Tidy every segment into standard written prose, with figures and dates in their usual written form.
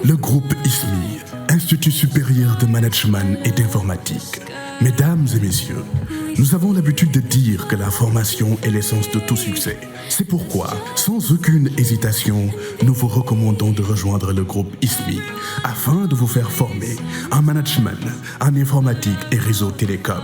Le groupe ISMI, Institut supérieur de management et d'informatique. Mesdames et messieurs, nous avons l'habitude de dire que la formation est l'essence de tout succès. C'est pourquoi, sans aucune hésitation, nous vous recommandons de rejoindre le groupe ISMI afin de vous faire former en management, en informatique et réseau télécom,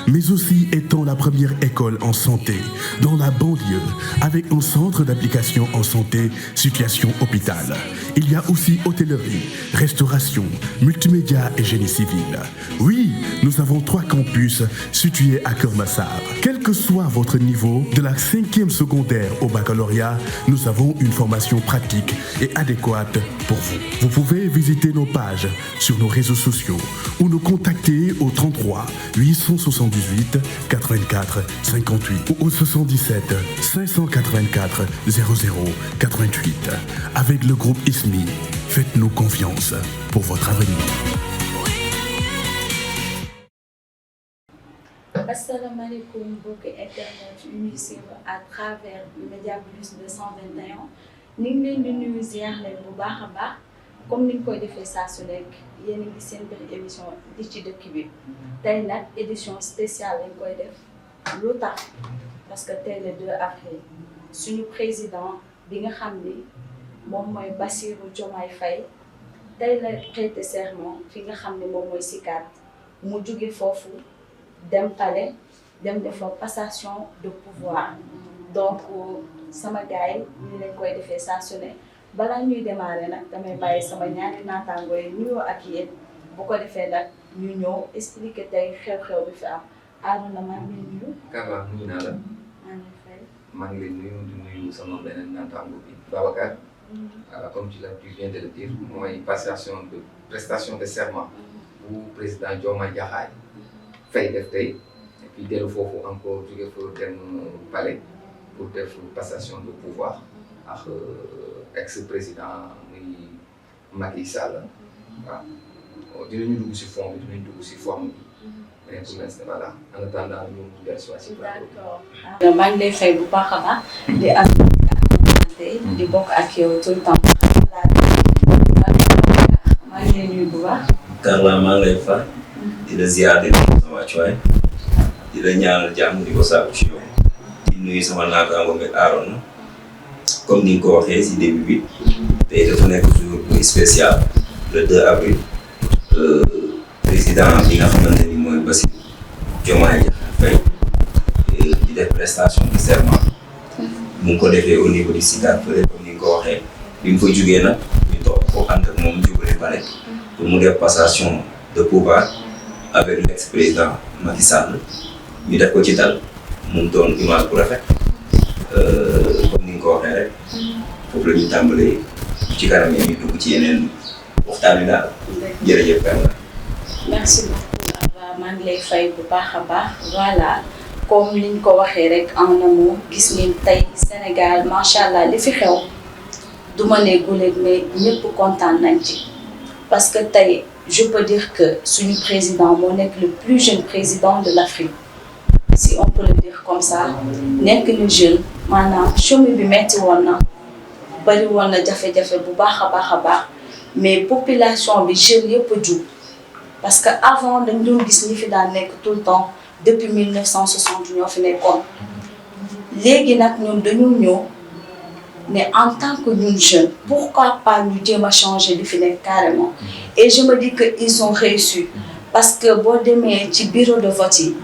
mais aussi étant la première école en santé dans la banlieue avec un centre d'application en santé, situation hôpital. Il y a aussi hôtellerie, restauration, multimédia et génie civil. Oui, nous avons 3 campus situés à Keur Massar. Quel que soit votre niveau, de la 5e secondaire au baccalauréat, nous avons une formation pratique et adéquate pour vous. Vous pouvez visiter nos pages sur nos réseaux sociaux ou nous contacter au 33 878 84 58 ou au 77 584 00 88. Avec le groupe ISMI, faites-nous confiance pour votre avenir. Asalaamaaleykum mbokki internet yu ñuy suivre à travers Mediaplus 221 ñu ngi leen di nuyu ziar leen bu baax a baax comme ni ñu koy defee saa su nekk yéen a ngi seen biir émission di ci dëkk bi tey nag édition spéciale lañ koy def lu tax parce que tey le 2 avril suñu président bi nga xam ni moom mooy Bassirou Diomaye Faye tey la prêter serment fi nga xam ne moom mooy Sicap mu jóge foofu dem palais dem defa passation de pouvoir donc sama gars yi ñu leen koy defee saa su ne balaa ñuy démarrer nag damay bàyyi sama ñaari naataangoo yi nuyoo ak yéen bu ko defee nag ñu ñëw expliquer tey xew-xew bi fi am Arouna maa ngi lay nuyu. Kaba nuyu naa la. maa ngi fay. maa ngi lay nuyu di nuyu sama beneen naataango bi Babacar. Comme tu viens de le dire mooy prestation de serment bu président Diomaye Diakhar Faye def tey et puis dellu foofu encore jóge fa dem palais pour def passation de pouvoir ak ex-président muy Macky Sall waaw dinañu dugg si fond bi dinañu dugg si forme bi mais pour l'instant voilà en attendant ñu dellu si waat si plateau bi. D'accord maa ngi lay fay bu baax a baax di am di bokk ak yow tout le temps maa ngi lay nuyu bu baax. Carla maa ngi lay fay di la ziar di sama wàccuwaay di la ñaanal jàmm di ko saaku ci yow di nuyu sama naataango bi Arouna comme ni nga ko waxee si début bi tey dafa nekk jour bu spécial le 2 avril président bi nga xamante ni mooy Bassirou Diomaye Faye di def prestation de serment mu ngi ko defee au niveau du Sicap comme ni nga ko waxee bi mu fa jugee nag ñu toog ko ànd ak moom jubale palais pour mu def passation de pouvoir avec l'ex-président Macky Sall ñu def ko ci dal mu doon image bu rafet comme ni nga ko waxee rek foofu la ñu tàmbalee ci kanam yi ñu dugg ci yeneen waxtaan wi daal jërëjëf Penda. merci beaucoup maa ngi lay fay bu baax a baax voilà comme ni ñu ko waxee rek en amont gis ngeen tey Sénégal macha allah li fi xew du ma ne guléet mais ñëpp kontaan nañ ci parce que tey. Je peux dire que suñu président moo nekk le plus jeune président de l'Afrique si on peut le dire comme ça nekk na jeune maanaam chômage bi metti woon na bari woon na jafe-jafe bu baax a baax mais population bi jeunes yëpp a jug parce que avant dañ doon gis ñi fi daan nekk tout le temps depuis 1960 ñoo fi nekkoon léegi nag ñun dañoo ñëw mais en tant que ñun jeunes pourquoi pas ñu jéem a changer li fi nekk carrément et je me dis que ils ont réussi parce que boo demee ci bureau de vote yi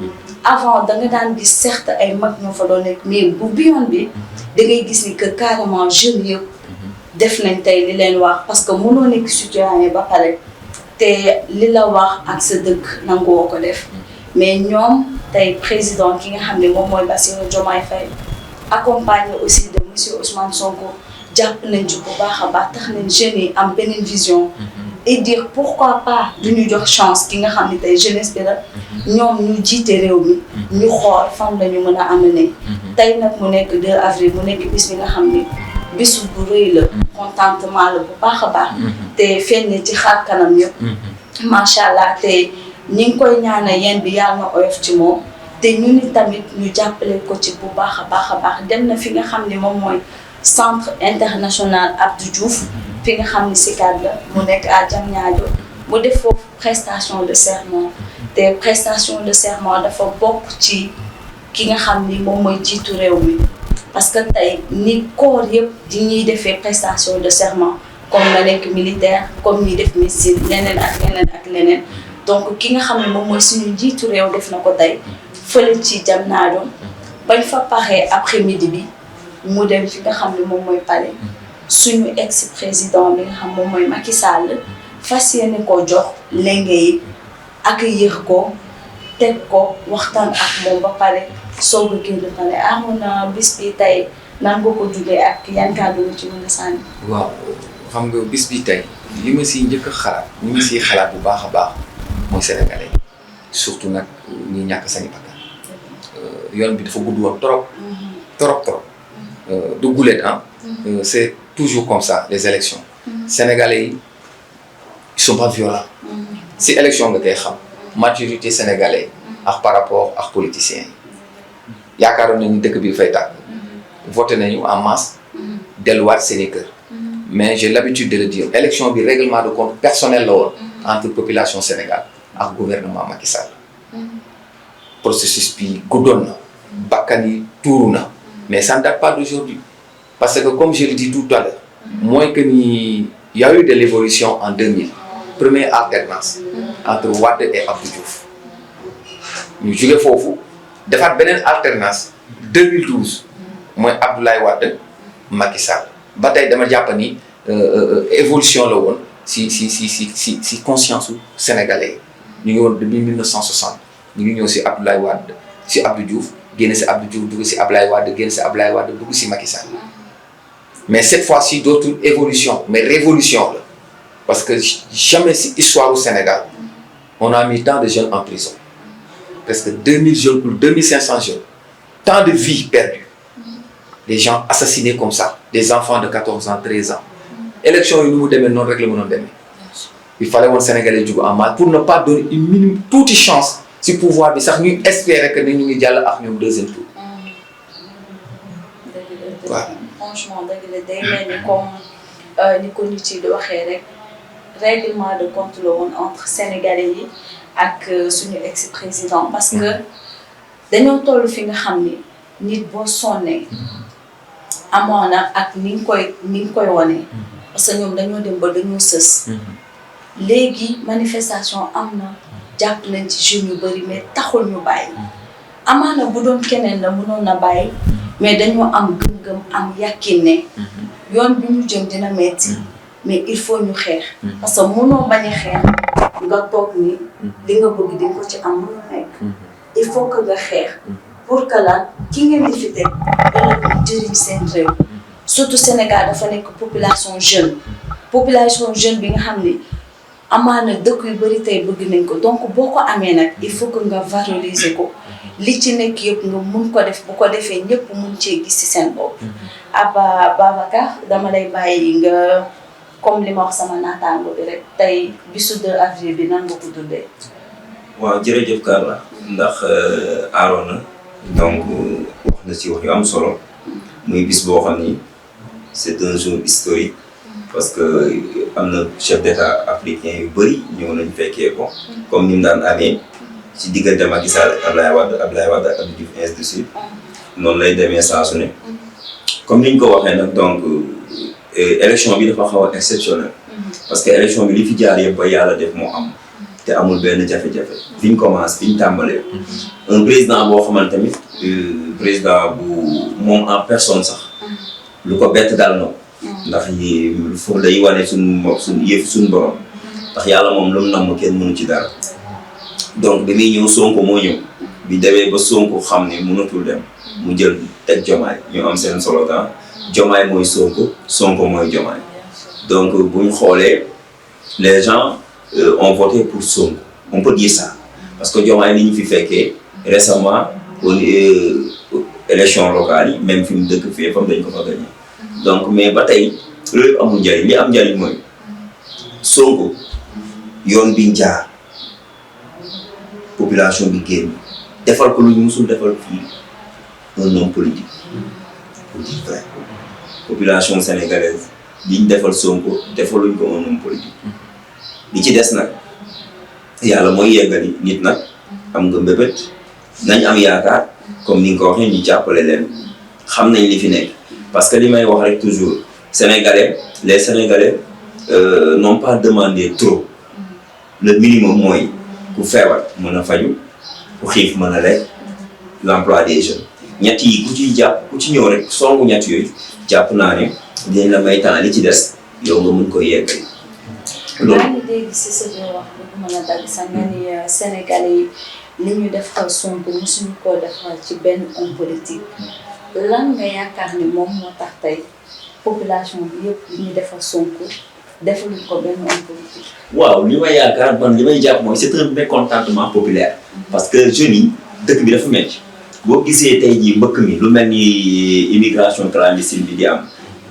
avant da nga daan gis certes ay mag ñoo fa doon nekk mais bu biyoon bi da ngay gis ni que carrément jeunes yëpp def nañ tey li leen wax parce que mënoo nekk citoyen ba pare te li la wax ak sa dëkk nangoo ko def mais ñoom tey président ki nga xam ne moom mooy Bassirou Diomaye Faye accompagné aussi de monsieur Ousmane Sonko jàpp nañ ci bu baax a baax tax nañ jeunes yi am beneen vision et dire pourquoi pas duñu jox chance ki nga xam ne tey jeunesse bi la ñoom ñu jiite réew mi ñu xool fan la ñu mën a amener tey nag mu nekk 2 avril mu nekk bis bi nga xam ne bis bu rëy la contentement la bu baax a baax te feeñ ci xar kanam yëpp macha allah te ñi ngi koy ñaanal yéen bi yàlla na oyof ci moom te ñu ni tamit ñu jàppale ko ci bu baax a baax dem na fi nga xam ne moom mooy centre international Abdou Diouf fi nga xam ni CICAD la mu nekk à Diamniadio mu def foofu prestation de serment te prestation de serment dafa bokk ci ki nga xam ni moom mooy jiitu réew mi parce que tey ni corps yëpp di ñuy defee prestation de serment comme nga nekk militaire comme ñuy def médecine leneen ak leneen ak leneen donc ki nga xam ne moom mooy suñu njiitu réew def na ko tey fële ci Diamniadio bañ fa paree après midi bi mu dem fi nga xam ne moom mooy palais suñu ex président bi nga xam moom mooy Macky Sall fas yéene koo jox lenge yi accueillir ko teg ko waxtaan ak moom ba pare soog a génn palais amoon na bis bi tey nan nga ko jugee ak yan kàddu nga ci mën a sànni. waaw xam nga bis bi tey li ma siy njëkk a xalaat ñi ma siy xalaat bu baax a baax mooy sénégalais surtout nag ñi ñàkk sañu bakkan yoon bi dafa gudd woon trop du gulet c'est toujours comme ça les élections sénégalais yi ils sont pas violents si élection nga koy xam majorité sénégalais ak par rapport ak politiciens yi yaakaaroon nañu dëkk bi fay tàkk voté nañu en masse delluwaat seeni kër mais j'ai l'habitude de le dire élection bi règlement de compte personnel la woon entre population Sénégal ak gouvernement Macky Sall processus bi guddoon na bakkan yi tuuru na mais ça ne date pas d'aujourd'hui parce que comme je le dis tout à l'heure mooy que ni y a eu de l'évolution en 2000 première alternance entre Wade et Abdou Diouf ñu jóge foofu defaat beneen alternance 2012 mooy Abdoulaye Wade Macky Sall ba tey dama jàpp ni évolution la woon si conscience su sénégalais yi ñu ngi woon depuis 1960 ñu ngi ñëw si Abdoulaye Wade si Abdou Diouf génn si Abdou Diouf dugg si Abdoulaye Wade génn si Abdoulaye Wade dugg si Macky Sall mais cette fois-ci d'autres évolution mais révolution la parce que jamais si histoire au Sénégal on a mis tant de jeunes en prison presque 2000 jeunes ou 2500 jeunes tant de vies perdues des gens assassinés comme ça des enfants de 14 ans 13 ans élection yi nu mu demee noonu rek la mënoon demee il fallait woon Sénégalais jugu en masse pour ne pas donner une minime tuuti chance si pouvoir bi sax ñuy espérer que ni ñu ngi jàll ak ñoom deuxième tour. waaw franchement dëgg la day mel ni comme ni ko nit yi di waxee rek règlement de compte la woon entre Sénégalais yi ak suñu ex président parce que dañoo toll fi nga xam ni nit boo sonnee amoon na ak ni nga koy wone parce que ñoom dañoo dem ba dañoo sës. léegi manifestation am na jàpp nañ ci jeunes yu bëri mais taxul ñu bàyyi amaana bu doon keneen la mënoon na bàyyi mais dañoo am gëm-gëm am yàqin ne yoon bi ñu jëm dina metti mais il faut ñu xeex parce que mënoo bañ a xeex nga toog ni li nga bëgg di nga ko ci am mënu nekk il faut que nga xeex pour que la ki ngeen di fi teg ëllëg jëriñ seen réew surtout Sénégal dafa nekk population jeune bi nga xam ni amaana dëkk yu bëri tey bëgg nañ ko donc boo ko amee nag il faut que nga valoriser ko li ci nekk yëpp nga mun ko def bu ko defee ñëpp mun cee gis ci seen bopp. Babacar dama lay bàyyi nga comme li ma wax sama naataango bi rek tey bisu 2 avril bi nan nga ko dundee. waaw jërëjëf Carla ndax Arona donc wax na ci wax yu am solo muy bis boo xam ni c'est un jour historique. parce que am na chef d'état africain yu bëri ñëw nañ fekkee ko comme ni mu daan amee ci diggante Macky Sall ak Abdoulaye Wade ak Abdou Diouf ainsi de suite noonu lay demee saa su ne comme ni ñu ko waxee nag donc élection bi dafa xaw a exceptionnel parce que élection bi li fi jaar yëpp ba yàlla def moo am te amul benn jafe-jafe fi ñu commencé fi ñu tàmbalee un président boo xamante tamit président bu moom en personne sax lu ko bett daal na ndax yi foofu day wane suñu borom ndax yàlla moom lu mu namm kenn mënu ci dara donc bi muy ñëw Sonko moo ñëw bi demee ba Sonko xam ne mënatul dem mu jël teg Diomaye ñu am seen slogan Diomaye mooy Sonko Sonko mooy Diomaye donc bu ñu xoolee les gens ont voté pour Sonko on peut dire ça parce que Diomaye li ñu fi fekkee récemment élection locale yi même fi mu dëkk fii fam dañ ko fa gagné donc mais ba tey loolu yëpp amul njariñ li am njariñ mooy Sonko yoon bi jaar population bi génn defal ko lu ñu musul defal fii un homme politique pour dire vrai population sénégalaise liñ defal Sonko defaluñ ko un homme politique li ci des nag yàlla mooy yeggali nit nag am nga mbébét nañ am yaakaar comme ni nga ko waxee ñu jàppale leen xam nañ li fi nekk parce que li may wax rek toujours les Sénégalais n'ont pas demandé trop le minimum mooy ku feebar mën a faju ku xiif mën a lekk l'emploi des jeunes ñett yi ku ciy jàpp ku ci ñëw rek songu ñett yooyu jàpp naa ne dinañ la may temps li ci des yow nga mën ko yeggali. loolu maa ngi dégg si sa biir wax bu mën a dagg sax nga ni Sénégalais yi li ñu defal Sonko mosuñu koo defal ci benn homme politique lan nga yaakaar ni moom moo tax tey population bi yëpp li ñu defal Sonko defaluñ ko benn homme politique. waaw li may yaakaar man li may jàpp mooy c'est un mécontentement populaire. parce que jeunes yi dëkk bi dafa metti boo gisee tey jii mbëkk mi lu mel ni immigration clandestine bi di am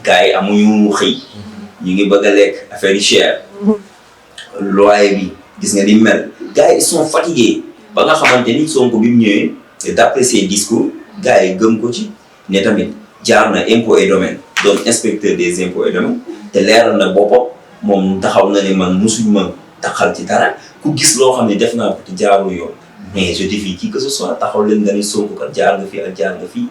gars yi amuñu xëy ñu ngi bëgg a lekk affaire yi cher loyer bi gis nga ni mel gars yi sont fatigués ba nga xamante ni Sonko bi mu ñëwee d'après ses discours gars yi gëm ko ci ne tamit jaar na impôt et domaine doon inspecteur des impôts et domaines te leeral na boppam moom taxaw na ne man musuñ ma taxal ci dara ku gis loo xam ne def naa ko te jaarul yoon mais je défie qui que ce soit taxaw leen nga ni Sonko kat jaar nga fii ak jaar nga fii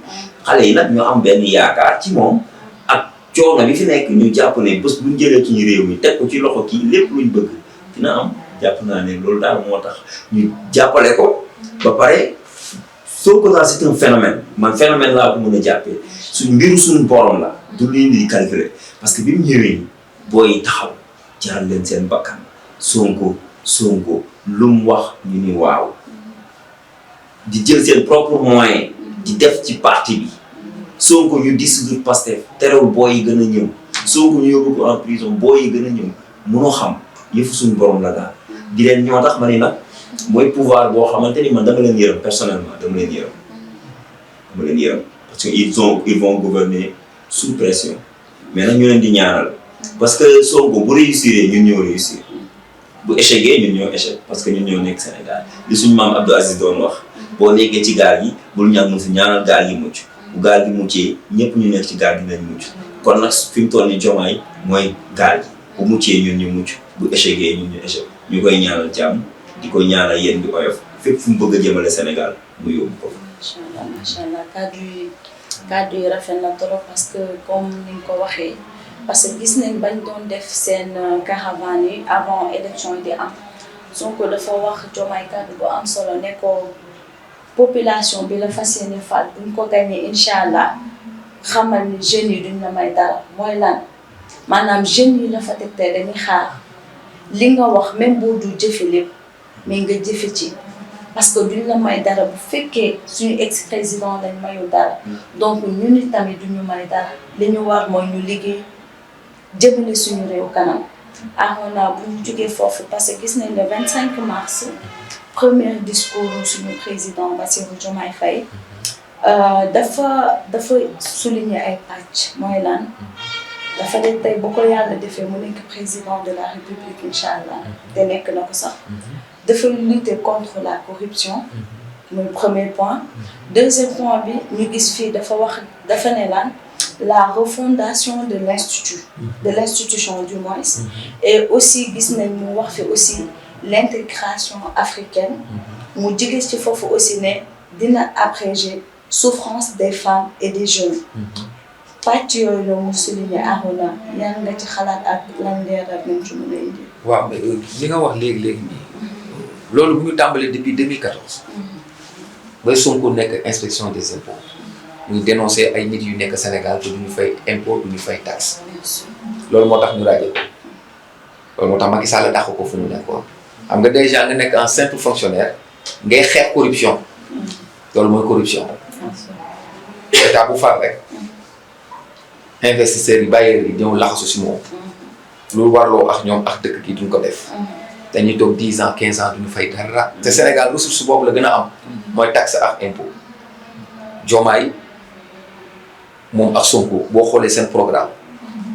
xale yi nag ñu am benn yaakaar ci moom ak coono bi fi nekk ñu jàpp ne bés buñ jëlee suñu réew mi teg ko ci loxo kii lépp luñ bëgg dina am jàpp naa ne loolu daal moo tax ñu jàppale ko ba pare Sonko daal c'est un phénomène man phénomène laa ko mën a jàppee mbiru suñu borom la du leen di calculer parce que bi mu ñëwee booy taxaw jaral leen seen bakkan Sonko lu mu wax ñu ni waaw di jël seen propre moyen di def ci parti bi Sonko ñu dissoudre Pastef terewul booy yi gën a ñëw Sonko ñu yóbbu ko en prison booy yi gën a ñëw mënoo xam yëfu suñu borom la daal di leen ñoo tax ma ni nag mooy pouvoir boo xamante ni man dama leen yërëm personnellement dama leen yërëm parce que ils vont gouverner sous pression mais nag ñu leen di ñaanal parce que Sonko bu réussir ñun ñoo réussir bu échecgee ñun ñoo échec parce que ñun ñoo nekk Sénégal li suñu maam Abdou Aziz doon wax boo nekkee ci gaal gi bul ñaanal gaal gi mucc bu gaal gi muccee ñëpp ñu nekk ci gaal gi nañ mucc kon nag fi mu toll ni Diomaye mooy gaal gi bu muccee ñun ñu mucc bu échecgee ñun ñu échec ñu koy ñaanal jàmm di ko ñaanal yéen bi oyof fépp fu mu bëgg a jëmale Sénégal mu yóbbu ko. macha allah kàddu yi rafet na trop parce que comme ni nga ko waxee parce que gis nañ bañ doon def seen caravane yi avant élection yi di am Sonko dafa wax Diomaye kàddu bu am solo ne ko population bi la fas yéene fal buñ ko gagné incha allah xamal ni jeunes yi duñ la may dara mooy lan maanaam jeunes yi la fa teg tey dañuy xaar li nga wax même boo du jëfe lépp mais nga jëfe ci parce que duñ la may dara bu fekkee suñu ex-président lañ mayul dara donc ñu ni tamit duñu may dara li ñu war mooy ñu liggéey jëmale suñu réew kanam ahona bu ñu jógee foofu parce que gis nañ le 25 mars premier discours suñu président Bassirou Diomaye Faye dafa souligner ay pàcc mooy lan dafa ne tey bu ko yàlla defee mu nekk président de la république incha allah te nekk na ko sax dafa lutter contre la corruption mooy premier point deuxième point bi ñu gis fii dafa ne lan la refondation de l'institution du moins et aussi gis nañ mu wax fi aussi l'intégration africaine mu jóge ci foofu aussi ne dina abréger souffrance des femmes et des jeunes pàcc yooyu la mu souligné Arona yan nga ci xalaat ak lan leeral nañ ci mën a indi. waaw mais li nga wax léegi nii loolu bu ñu tàmbalee depuis 2014 ba Sonko nekk inspection des impôts ñu dénoncé ay nit yu nekk Sénégal te duñu fay impôt duñu fay taxe loolu moo tax ñu rajo loolu moo tax Macky Sall dàq ko fu ñu nekkoon xam nga déjà nga nekk un simple fonctionnaire ngay xeex corruption loolu mooy corruption état bu far rek investisseurs yi bailleurs yi ñëw laxasu si moom lu warloo ak ñoom ak dëkk gi duñ ko def dañuy toog 10 ans 15 ans duñu fay dara te Sénégal ressource boobu la gën a am mooy taxe ak impôt Diomaye moom ak Sonko boo xoolee seen programme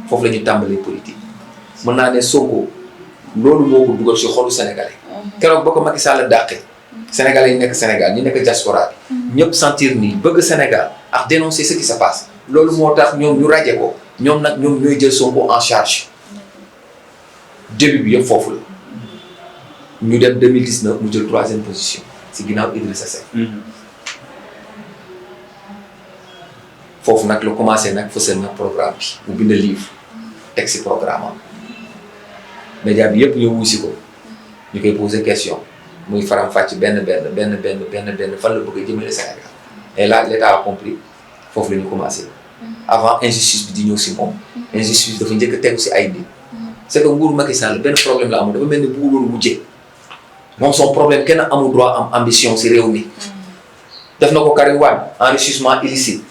foofu la ñu tàmbalee politique mën naa ne Sonko loolu moo ko dugal si xolu sénégalais keroog ba ko Macky Sall dàqee sénégalais yi nekk Sénégal ñi nekk diaspora bi ñëpp sentir ni bëgg Sénégal ak dénoncer ce qui se passe loolu moo tax ñoom ñu raje ko ñoom nag ñoom ñooy jël Sonko en charge début bi yëpp foofu la ñu dem 2019 mu jël 3e position si ginnaaw Idrissa Seck. foofu nag la commencé nag fësal na programme bi mu bind livre teg si programme am média bi yëpp ñëw wuusi ko ñu koy poser question muy faram-fàcc benn fan la bëgg a jëmale Sénégal et là l'État a compris foofu la ñu commencé avant injustice bi di ñëw si moom injustice dafa njëkk a tegu si ay nit c'est que nguuru Macky Sall benn problème la amul dafa mel ni bu loolu mujjee moom son problème kenn amul droit am ambition si réew mi def na ko Karim Wade enrichissement illicite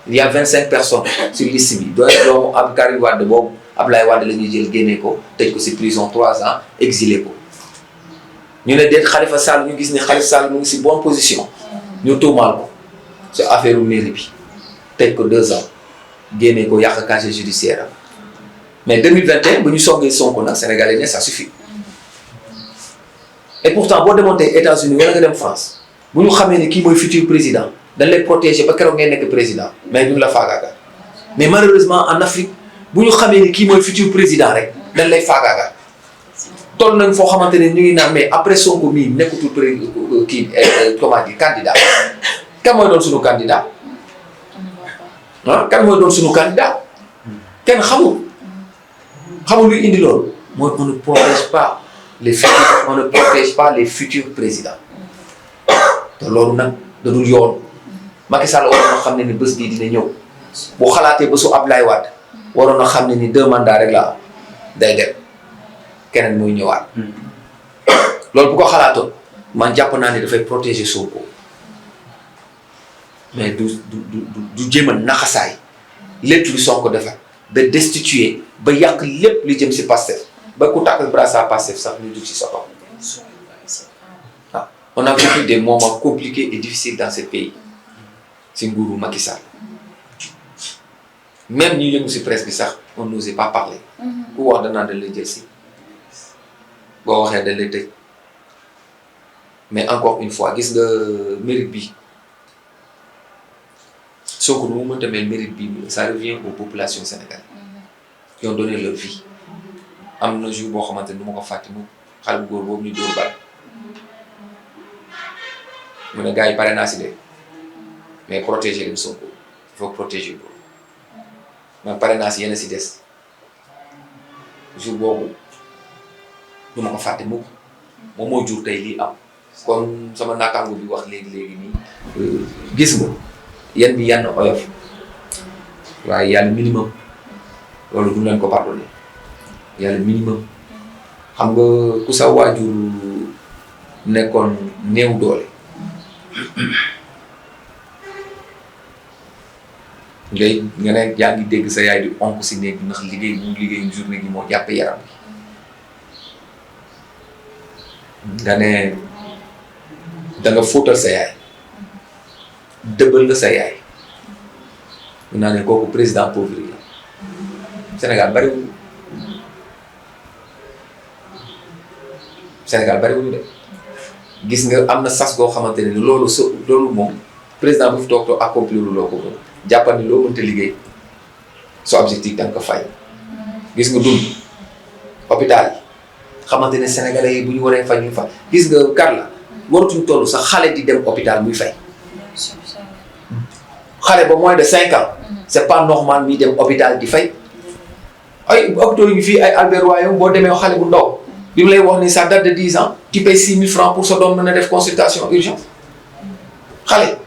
il y a 25 personnes sur liste bi doomu ab Karim Wade boobu Ablaye Wade la ñuy jël génne ko tëj ko si prison 3 ans exilé ko ñu ne déet Khalifa Sall ñu gis ni Khalifa Sall mu ngi si bonne position ñu tuumaal ko c'est affaire mairie bi tëj ko 2 ans génne ko yàq casier judiciaire am mais 2021 bu ñu songee Sonko nag Sénégalais ne ça suffit et pourtant boo demoon tey États-Unis wala nga dem France bu ñu xamee ni kii mooy futur président dañ lay protéger ba keroog ngay nekk président mais ñu la faagaagal mais malheureusement en Afrique bu ñu xamee ni kii mooy futur président rek dañ lay faagaagal toll nañ foo xamante ne ñu ngi naan mais après Sonko mii nekkutul comment dire candidat kan mooy doon suñu candidat ah kan mooy doon suñu candidat kenn xamul luy indi loolu mooy on ne protège pas les futurs présidents te loolu nag da dul yoon Macky Sall waroon na xam ne ni bés bii dina ñëw bu xalaatee bésu Abdoulaye Wade waroon na xam ne ni 2 mandats rek la am day dem keneen muy ñëwaat loolu bu ko xalaatoon man jàpp naa ne dafay protéger Sonko mais du jéem a naxasaay lépp lu Sonko defar ba destituer ba yàq lépp li jëm si Pastef ba ku tàkkal brassard Pastef sax ñu dugg si sa kaw. Ah, on a vécu des moments compliqués et difficiles dans ce pays si nguuru Macky Sall même ñu yëngu si presse bi sax on n'osait pas parler ku wax danaa dañ lay jël si boo waxee dañ lay tëj mais encore une fois gis nga mérite bi Sonko nu mu mënta mel mérite bi ça revient aux populations sénégalaises qui ont donné leur vie am na jour boo xamante ni du ma ko fàtte mu xale bu góor boobu ñu dóor bal mu ne gars yi pare naa si de mais protéger leen Sonko il faut protéger ko man pare naa si yenn si des jour boobu du ma ko fàtte mukk moom moo jur tey lii am comme sama naataango bi wax léegi nii gis nga yan bi yenn oyof waaye yàlla minimum loolu du leen ko pardonné yàlla minimum xam nga ku sa waajur nekkoon néew doole nga ne yaa ngi dégg sa yaay di onk si néeg bi ndax liggéey bu liggéey journée gi moo jàpp yaram bi nga ne da nga fóotal sa yaay dëbbal nga sa yaay mun naa ne kooku président pauvre la Sénégal bariwuñu de gis nga am na sas goo xamante ne ni loolu moom président bu fi toog accomplir loo ko jàppal ni loo mënta liggéey so objectif da nga ko fay gis nga dund hôpital yi xamante ne sénégalais yi bu ñu waree fay ñu fay gis nga kar la waratuñ toll sax xale di dem hôpital muy fay xale ba moins de 5 ans c'est pas normal muy dem hôpital di fay ay hôpitaux yi fii ay Albert Royal boo demee xale bu ndaw bi mu lay wax ni ça date de 10 ans tu payes 6 000 francs pour sa doom mën a def consultation urgence xale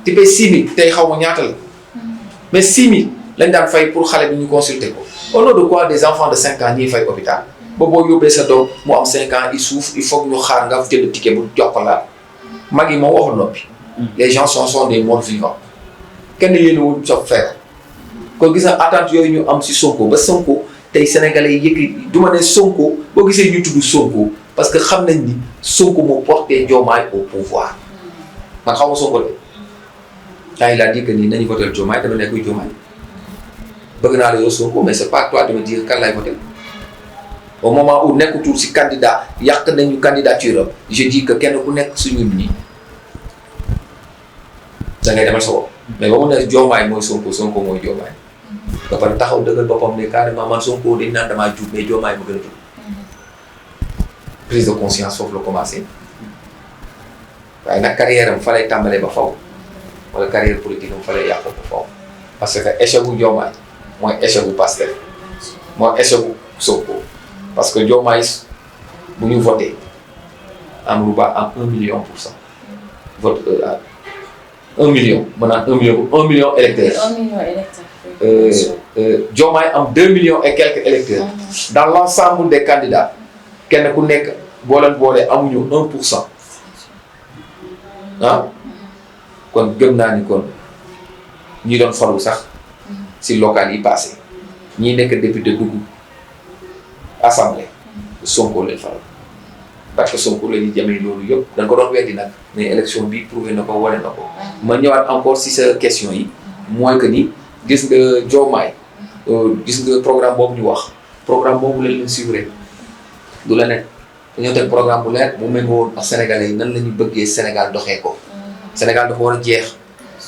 tu payes 6 000 tey xaw ma ñaata la mais 6 000 lañ daan fay pour xale bi ñu consulter ko au nom de quoi des enfants de 5 ans ñiy fay hôpital ba boo yóbbee sa doom mu am 5 ans il souffre il faut que ñu xaar nga jënd ticket bu jox ko la mag yi moom waxul noppi les gens sont des morts vivants kenn yéenewul soog feebar kon gis nga attente yooyu ñu am si Sonko ba Sonko tey sénégalais yi yëkk du ma ne Sonko boo gisee ñu tudd Sonko parce que xam nañ ni Sonko moo porté Diomaye au pouvoir man xaw ma Sonko de quand il a dit que nii nañu voté Diomaye dama nekk Diomaye bëgg naa la yow Sonko mais c'est pas toi de me dire kan lay voté au moment où nekkutul si candidat yàq nañu candidature am je dis que kenn ku nekk suñu ñi da ngay demal sa bopp mais ba mu ne Diomaye mooy Sonko mooy Diomaye ba pare taxaw dëggal boppam ne carrément man Sonko dañ naan damaa jub mais Diomaye ma gën a jub. prise de conscience foofu la commencé waaye nag carrière am fa lay tàmbalee ba faw wala carrière politique am fa lay yàqu ba faw parce que échec bu Diomaye mooy échec bu Pastef mooy échec bu Sonko parce que Diomaye bu ñu voté Amadou Ba am 1 million %. vote 1 million ma naan 1 million électeurs. 1 million électeurs. Diomaye am 2 millions et quelques électeurs. dans l'ensemble des candidats kenn ku nekk boo leen boolee amuñu 1%. ah kon gëm naa ni kon ñi doon falu sax si local yi passé ñi nekk député dugg assemblée Sonko leen faral parce que Sonko la ñuy jamee loolu yëpp dañ ko doon weddi nag mais élection bi prouvé na ko wane na ko. ma ñëwaat encore si sa question yi mooy que ni gis nga Diomaye gis nga programme boobu ñu wax programme boobu lañ leen suivre du la nekk dañoo teg programme bu leer mu méngoo ak Sénégalais yi nan la ñu bëggee Sénégal doxee ko. Sénégal dafa war a jeex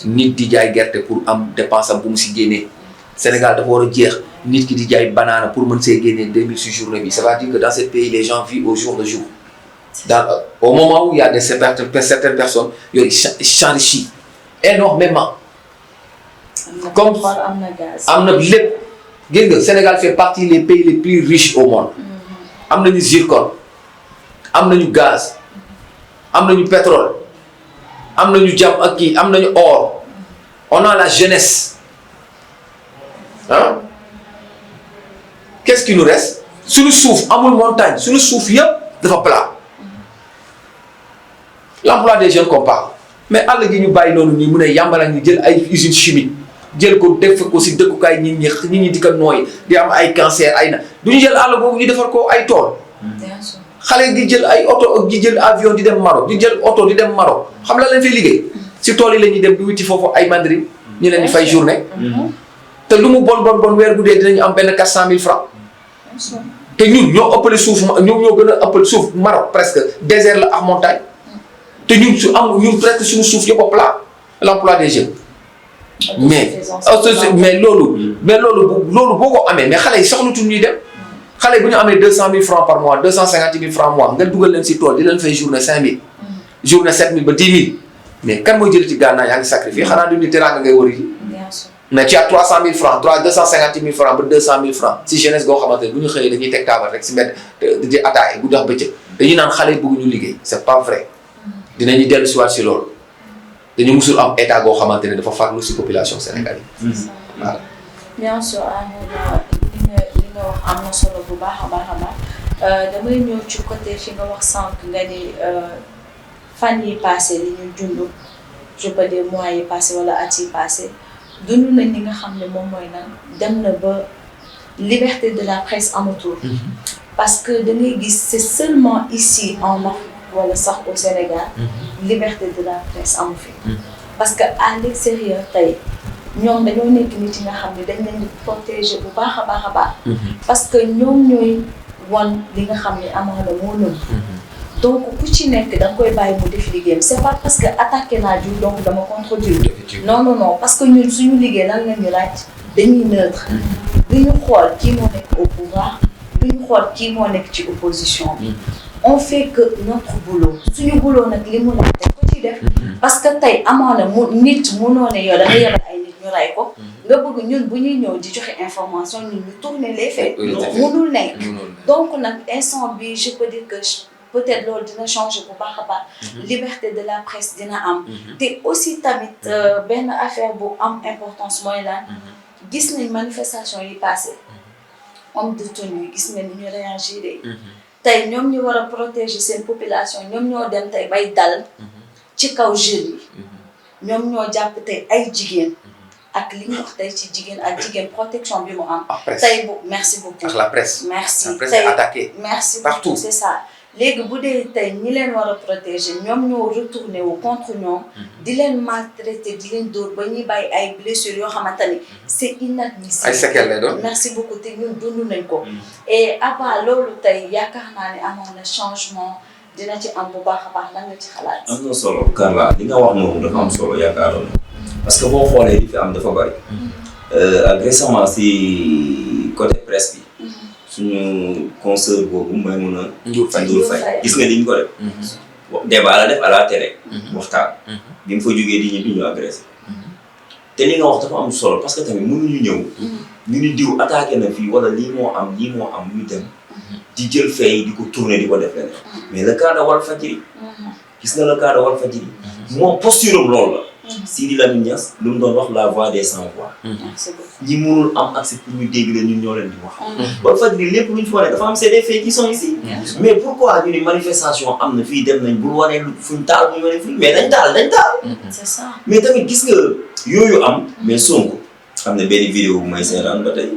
nit di jaay gerte pour am dépense am bu mu si génnee Sénégal dafa war a jeex nit ki di jaay banaana pour mën see génnee 2000 si journée bi ça veut dire que dans ce pays les gens vivent au jour le jour. Au moment où il y a certaines personnes yooyu s'enrichissent énormément. comme am na lépp gis nga Sénégal fait partie des pays les plus riches au monde. am nañu zircon am nañu gaz am nañu pétrole. am nañu jàmm ak kii am nañu or on a la jeunesse ah qu'est-ce qui nous reste suñu suuf amul montagne suñu suuf yëpp dafa plat l'emploi des jeunes qu'on parle mais àll gi ñu bàyyi noonu nii mu ne yàmbala ñu jël ay usines chimiques jël ko def ko si dëkkukaay nit ñi di ko nooy di am ay cancer ay na du ñu jël àll boobu ñu defar ko ay tool. xale di jël ay oto di jël avion di dem Maroc di jël oto di dem Maroc xam la leen fay liggéey si tool yi la ñuy dem di wuti foofu ay mandarine ñu leen di fay journée. te lu mu bon weer bu dee dinañu am benn 400 000 francs. te ñun ñoo ëppale suuf ñoo gën a ëppale suuf Maroc presque désert la ak montagne. te ñun presque suñu suuf yëpp a plat l'emploi des jeunes. mais loolu boo ko amee mais xale yi soxlatuñ ñuy dem. xale bu ñu amee 200 000 francs par mois 250 000 francs mois nga dugal leen si tool di leen fay journée 5 000. journée 7 000 ba 10 000 mais kan mooy jël ci gànnaay yaa ngi sacrifié xanaa du ni teraanga ngay wër yi. mais tu as 300 000 francs 250 000 francs ba 200 000 francs si jeunesse goo xamante ne bu ñu xëyee dañuy teg taabal rek si mbedd di ataay bu dox bëccëg dañuy naan xale yi bëgguñu liggéey c'est pas vrai dinañu dellu si waat si loolu dañu musul am état goo xamante ne dafa farlu si population sénégalaise yi. voilà. bien sûr li nga wax am na solo bu baax a baax damay ñëw ci côté fi nga wax sànq nga ni fan yi passé li ñu dund je peux dire mois yi passé wala at yi passé dund nañ li nga xam ne moom mooy nan dem na ba liberté de la presse amatul. parce que da ngay gis c'est seulement ici en Afrique wala sax au Sénégal liberté de la presse amu fi. parce que à l'extérieur tey ñoom dañoo nekk nit yi nga xam ne dañ leen di protéger bu baax a baax. parce que ñoom ñooy wan li nga xam ne amaana moo nëb. donc ku ci nekk da nga koy bàyyi mu def liggéeyam c'est pas parce que attaqué naa jiw donc dama contredire. non parce que ñun suñu liggéey lan la ñu laaj dañuy neutre. du ñu xool kii moo nekk au pouvoir du ñu xool kii moo nekk ci opposition bi. on fait que notre boulot suñu boulot nag li mu laaj dañ ko ciy def. parce que tey amaana nit munoo ne yow da nga yebal ay nit ñu ray ko. nga bëgg ñun bu ñuy ñëw di joxe information ñun ñu tourner les faits. munul nekk donc nag instant bi je peux dire que peut-être loolu dina changer bu baax a baax. liberté de la presse dina am. te aussi tamit benn affaire bu am importance mooy lan. gis nañ manifestation yi passé homme de tenue gis nañ ni ñu réagir tey ñoom ñu war a protéger seen population ñoom ñoo dem tey bay dal ci kaw jeunes yi ñoom ñoo jàpp tey ay jigéen ak li ñu wax tey ci jigéen ak jigéen protection bi mu am. tey merci beaucoup. ak la presse. merci la presse est attaquée. merci partout beaucoup c'est ça. léegi bu dee tey ñi leen war a protéger ñoom ñoo retourné wu contre ñoom di leen maltraité di leen dóor ba ñuy bàyyi ay blessures yoo xamante ni c'est inadmissible. ay séquelles lay doon. merci beaucoup te ñun dund nañ ko. et à part loolu tey yaakaar naa ne amoon na changement dina ci am bu baax a baax lan nga ci xalaat. am na solo Carla li nga wax noonu dafa am solo yaakaaroon parce que boo xoolee li fi am dafa bari ak récemment si côté presse bi suñu consoeur boobu may mun a Ndour Faye gis nga liñ ko def débat la def à la télé waxtaan bi mu fa jógee di ñibbi ñu agressé te li nga wax dafa am solo parce que tamit mënuñu ñëw ñu ni diw attaqué na fii wala lii moo am ñu dem di jël fay di ko tourner di ko def leneen mais le cas de Walfadjri gis nga le cas de Walfadjri moom posture am loolu la Sidi Lamine Niass lu mu doon wax la voix des sans voix ñi mënul am accès pour ñu dégg leen ñun ñoo leen di wax Walfadjri lépp lu ñu fa wane dafa am c'est des faits qui sont ici mais pourquoi ñu ni manifestation am na fii dem nañ bul wane fuñ taal bu ñu wane fii mais dañ taal c'est ça mais tamit gis nga yooyu am mais Sonko xam ne benn vidéo bu may seetaan ba tey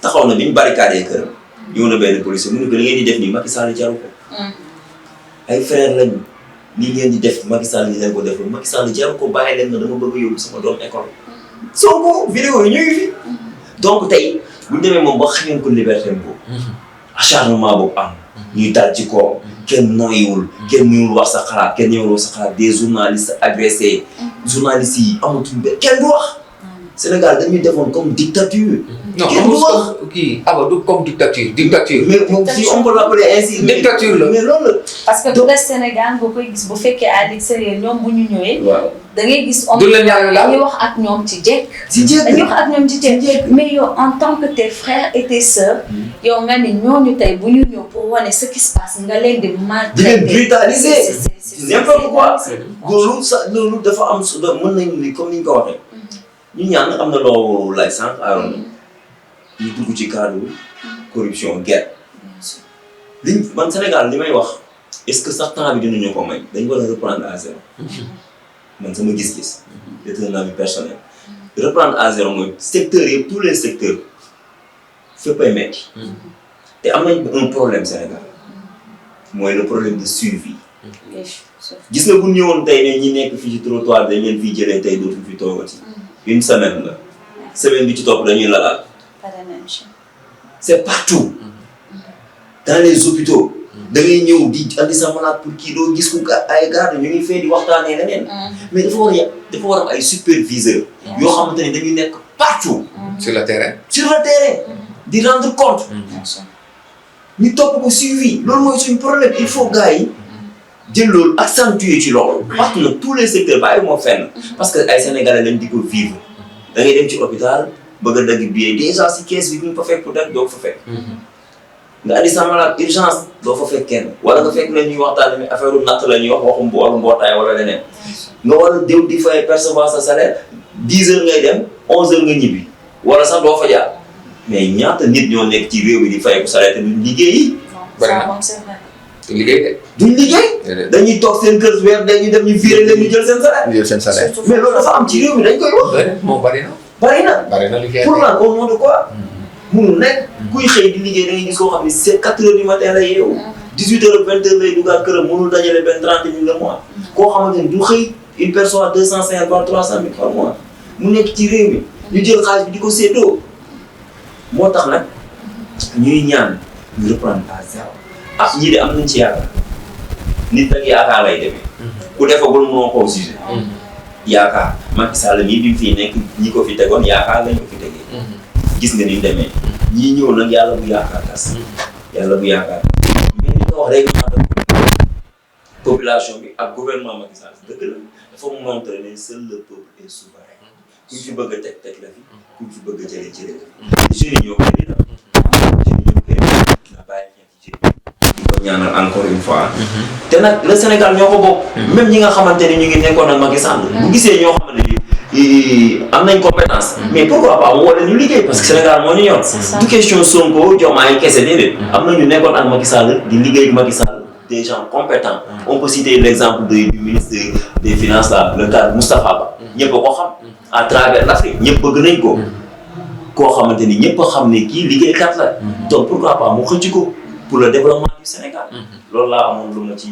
taxaw na bi ñu barricadé këram ñëw na benn policier mu ne ko li ngeen di def nii Macky Sall jaru ko ay frère lañu lii ngeen di def Macky Sall ni leen ko def Macky Sall jaru ko bàyyi leen na dama bëgg a yóbbu sama doom école Sonko vidéo yi ñu ngi fi donc tey bu ñu demee moom ba xañoon ko liberté boobu acharnement boobu am ñuy dal ci kaw kenn noyyiwul kenn ñëwul wax sa xalaat kenn ñëwul wax sa xalaat des journalistes agressés journalistes yi amatuñ benn kenn du wax Sénégal dañuy defoon comme dictature. non kenn du wax kii du comme dictature. mais si on peut l'appeler ainsi. dictature la mais loolu la. parce que bu des Sénégal nga koy gis bu fekkee à l'extérieur ñoom bu ñu ñëwee. waaw da ngay gis. du leen ñaanal la dañuy wax ak ñoom ci jekk. dañuy wax ak ñoom ci jekk mais yow en tant que tes frères et tes sœurs. yow nga ni ñooñu tey bu ñu ñëw pour wane ce qui se passe nga leen di maltraiter. di leen brutaliser. n'importe quoi. loolu dafa am su mën nañu ni comme ni ñu ko waxee. ñu ñaan am na loo lay sànq aaroon ñu dugg ci cadre corruption guerre man Sénégal li may wax est-ce que sax temps bi dinañu ko may dañu war a reprendre à zéro man sama gis-gis c'est un avis personnel reprendre à zéro mooy secteurs yëpp tous les secteurs fépp ay metti te am nañ un problème Sénégal mooy le problème de survie gis nga bu ñëwoon tey ne ñi nekk fii ci trottoir dañ leen fii jëlee tey dootul fi toogati une semaine la semaine bi ci topp dañuy lalaat c'est partout dans les hôpitaux da ngay ñëw di andi sa malade pour kii doo gis ku ay garde ñu ngi fee di waxtaanee leneen mais dafa war am ay superviseurs yoo xamante ne dañuy nekk partout sur le terrain di rendre compte ñu topp ko suivi loolu mooy suñu problème il faut gars yi jël loolu accentuer ci loolu partout nag tous les secteurs bàyyi moo fenn parce que ay sénégalais lañ di ko vivre da ngay dem ci hôpital bëgg a dagg billet déjà si kees bi ñu fa fekk peut-être doo fa fekk nga andi sa malade urgence doo fa fekk kenn wala nga fekk leen ñuy waxtaan mais affaire natt la ñuy wax waxum wala mbootaay wala leneen nga war a déw di fay percevoir sa salaire 10 heures ngay dem 11 heures nga ñibbi wala sax doo fa jaar mais ñaata nit ñoo nekk ci réew mi di fay ko salaire te duñ liggéeyi bari na liggéey de. duñ liggéey. dañuy toog seen kër weer dañuy dem ñu viré leen ñu jël seen salaire. mais loolu dafa am ci réew mi dañ koy wax. moom bari na. bari na liggéey pour lan au nom de quoi. munul nekk kuy xëy di liggéey da ngay gis koo xam ne c'est 4 heures du matin la yeewu. 18 heures 20 heures lay duggaat këram mënul dajale benn 30 000 le mois. koo xamante ni du xëy une personne à 250 voire 300 000 par mois mu nekk ci réew mi ñu jël xaalis bi di ko séddoo moo tax nag ñuy ñaan ñu reprendre à zéro. ñii de am nañ ci yaakaar nit ak yaakaar lay demee. ku defagul moo ko jugé. yaakaar Macky Sall mii bi mu fi nekk ñi ko fi tegoon yaakaar lañ ko fi tegee. gis nga ni mu demee ñii ñëw nag yàlla bu yaakaar tas. yàlla bu yaakaar mais li nga wax règlement de population bi ak gouvernement Macky Sall dëgg la dafa montrer ne seul le peuple est souverain. kuñ fi bëgg a teg la fi kuñ fi bëgg a jëlee la fi. jeunes yi ñoo koy dina. jeunes yi ñoo koy dina bàyyi xel ci jeunes yi. di ko ñaanal encore une fois. te nag le Sénégal ñoo ko bokk. même ñi nga xamante ne ñu ngi nekkoon ak Macky Sall. bu gisee ñoo xamante ni am nañ compétence. mais pourquoi pas mu wala ñu liggéey parce que Sénégal moo ñu ñor. du question Sonko Diomaye kese déedéet. am na ñu nekkoon ak Macky Sall di liggéey ak Macky Sall des gens compétents. on peut citer l'exemple du ministre des finances là le cas Moustapha Ba. ñëpp a ko xam. à travers l'Afrique ñëpp bëgg nañ ko. koo xamante ni ñëpp a xam ne kii liggéeykat la. donc pourquoi pas mu xëcc ko pour le développement du Sénégal. loolu laa amoon lu ma ci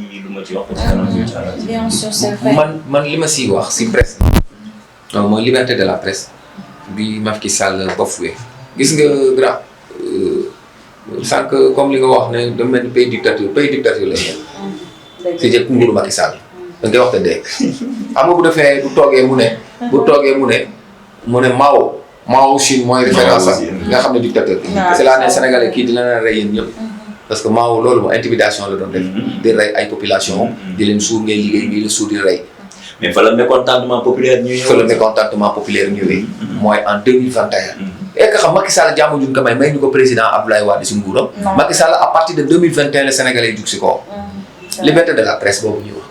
wax ko ci kanam incha allah. bien sûr c'est vrai. man li ma siy wax si presse. donc mooy liberté de la presse. bi Macky Sall bafoué. gis nga grand sànq comme li nga wax ne da mel ni pays dictature la ñu. si jëkk nguuru Macky Sall. da ngay wax te dégg. xam nga bu toogee mu ne. mu ne Mao Mao Chine mooy référence nga xam ne dictateur bi. c'est là ne Sénégalais kii dina leen rey yéen ñëpp. parce que Mao loolu mo intimidation la doon def. di rey ay population di leen suur ngay liggéey ngi leen suur di rey. mais fa la mécontentement populaire ñëwee. fa la mécontentement populaire ñëwee. mooy en 2021. et que xam Macky Sall jàmm juñ ko may ñu ko président Abdoulaye Wade si nguuram. Macky Sall à partir de 2021 les Sénégalais yi jug si kaw. liberté de la presse boobu ñuy wax.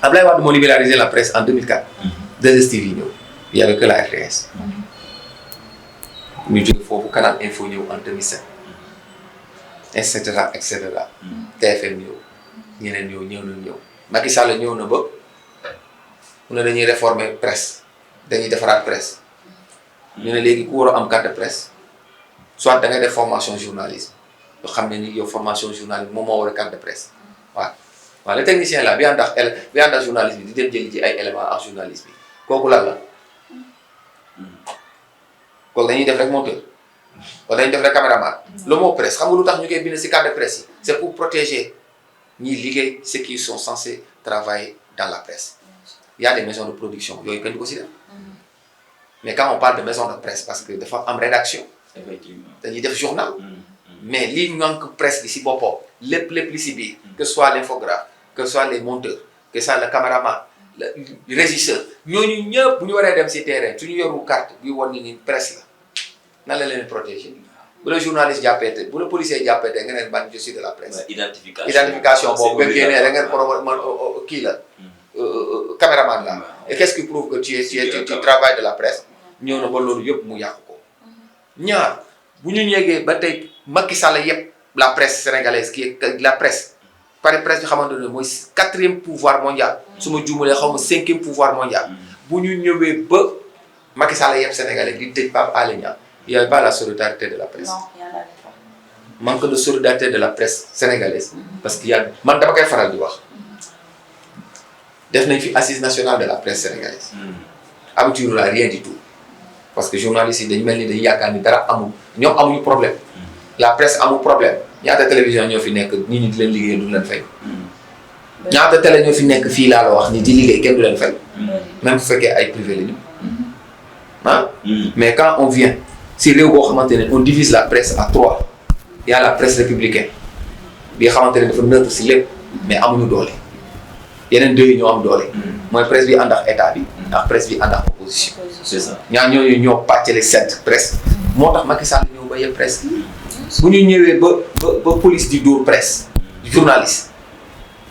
Abdoulaye Wade moo libéralisé la presse en 2004. 2STV yi ñëw il y avait que la RTS. ñu jóge foofu Canal Info ñëw en 2007. et cetera et cetera. TFM ñëw ñeneen ñëw Macky Sall ñëw na ba mu ne dañuy réformer presse dañuy defaraat presse ñu ne léegi ku war a am carte de presse soit da ngay def formation journalisme yoo xam ne ni yow formation journalisme moom moo war a carte de presse waaw le technicien là bi ànd ak journalisme bi di dem jëli ci ay éléments en journalisme bi kooku lan la kooku dañuy def rek monteur wala dañuy def rek caméraman le mot presse xam nga lu tax ñu koy bind si carte de presse yi c'est pour protéger ñiy liggéey ceux qui sont censés travailler dans la presse il y a des maisons de production yooyu kenn du ko si def mais quand on parle de maison de presse parce que dafa am rédaction effectivement dañuy def journal mais lii ñànk presse bi si boppam lépp li si biir que ce soit l'infographe que ce soit les monteurs que ce soit le caméraman le régisseur ñooñu ñëpp bu ñu waree dem si terrain suñu yoru carte bi wan ni presse la nan la leen protéger bu la journaliste jàppee te bu la policier jàppee te nga ne ban je suis de la presse. identification boobu nga génnee da ngeen promo kii la caméraman la et qu'est-ce qui prouve que tu travailles de la presse ñëw na ba loolu yëpp mu yàqu ko ñaar bu ñu ñeegee ba tey Macky Sall yëpp la presse sénégalaise qui est la presse pare presse bi xamante ne mooy 4e pouvoir mondial su ma juumalee xaw ma 5e pouvoir mondial bu ñu ñëwee ba Macky Sall yëpp sénégalais di tëj Pape Alé Niang il y avait pas la solidarité de la presse. Non, il y en avait pas. Manque de solidarité de la presse sénégalaise. Parce qu'il y a man dama koy faral di wax def nañ fi assise nationale de la presse sénégalaise. aboutir la rien du tout parce que journalistes yi dañu mel ni dañu yaakaar ni dara amul ñoom amuñu problème. la presse amul problème ñaata télévision ñoo fi nekk nit ñi di leen liggéey du leen fay. ñaata télé ñoo fi nekk fii laa la wax ni di liggéey kenn du leen fay. même bu fekkee ay privé la ñu. mais quand on vient si réew boo xamante ne on divise la presse à 3 il y a la presse républicaine bi nga xamante ne dafa neutre si lépp mais amuñu doole yeneen deux yi ñoo am doole. mooy presse bi ànd ak état bi ak presse bi ànd ak opposition. c'est ça ñaar ñooñu ñoo pàccale cette presse moo tax Macky Sall ñëw ba yëpp presse bu ñu ñëwee ba police di dóor presse journaliste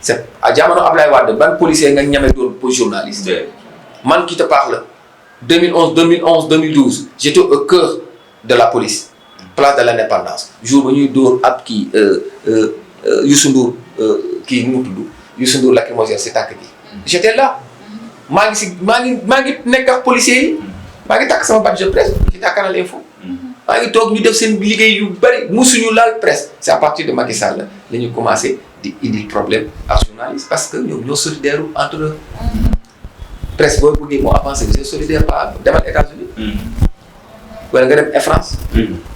c'est à jamono Ablaye Wade ban policier nga ñame dóor pour journaliste. man qui te parle 2012 j'étais au cœur de la police place de l'indépendance jour ba ñuy dóor ab kii Youssou Ndour kii nu mu tudd Youssou Ndour lacrymogène si tànk bi j'étais là maa ngi nekk ak policiers yi maa ngi takk sama badge de presse ci Canal Info maa ngi toog ñu def seen liggéey yu bëri musuñu laal presse c'est à partir de Macky Sall la ñu commencé di indi problème ak journaliste parce que ñoom ñoo solidaire entre eux presse booy bëggee moo avancé vous êtes solidaire pas demal États-Unis wala nga dem France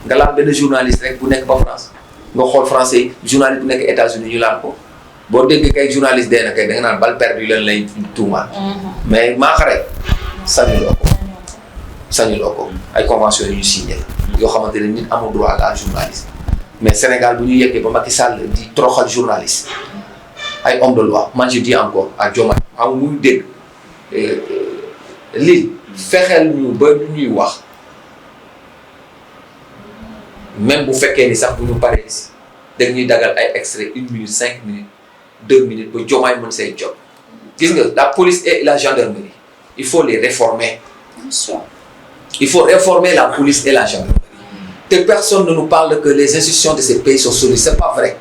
nga laal benn journaliste rek bu nekk ba France nga xool français yi journaliste bu nekk États-Unis ñu laal ko boo déggee kay journaliste dee na kay da nga naan balle perdue leen lay tuumaal mais maa xare sañuloo ko ay convention yu ñu signé yoo xamante ne nit amul droit la journaliste mais Sénégal bu ñu yeggee ba Macky Sall di toroxal journaliste ay homme de loi man je dis encore à Diomaye xam mu dégg lii fexeel ñu ba ñuy wax même bu fekkee ni sax bu ñu paree si dañuy dagal ay extrait 1 minute 5 minutes 2 minutes ba Diomaye mën say job gis nga la police et la gendarmerie il faut les réformer. Il faut réformer la police et la gendarmerie. Que personne ne nous parle que les institutions de ces pays sont solides. C'est pas vrai.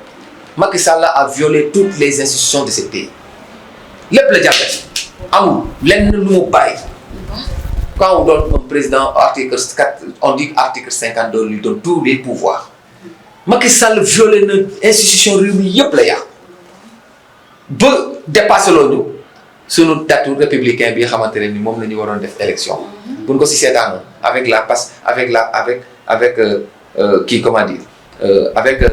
Macky Sall a violé toutes les institutions de ces pays. lépp la jàppale amul lenn lu mu bàyyi. Quand on donne un président article 4, on dit article 52 lui donne tous les pouvoirs. Macky Sall violé na institution réew mi yëpp la yàq ba dépassé loolu sunu datu républicain bi nga xamante ne ni moom la ñu waroon def élection. bu ñu ko si seetaanoon avec la passe avec kii comment dire avec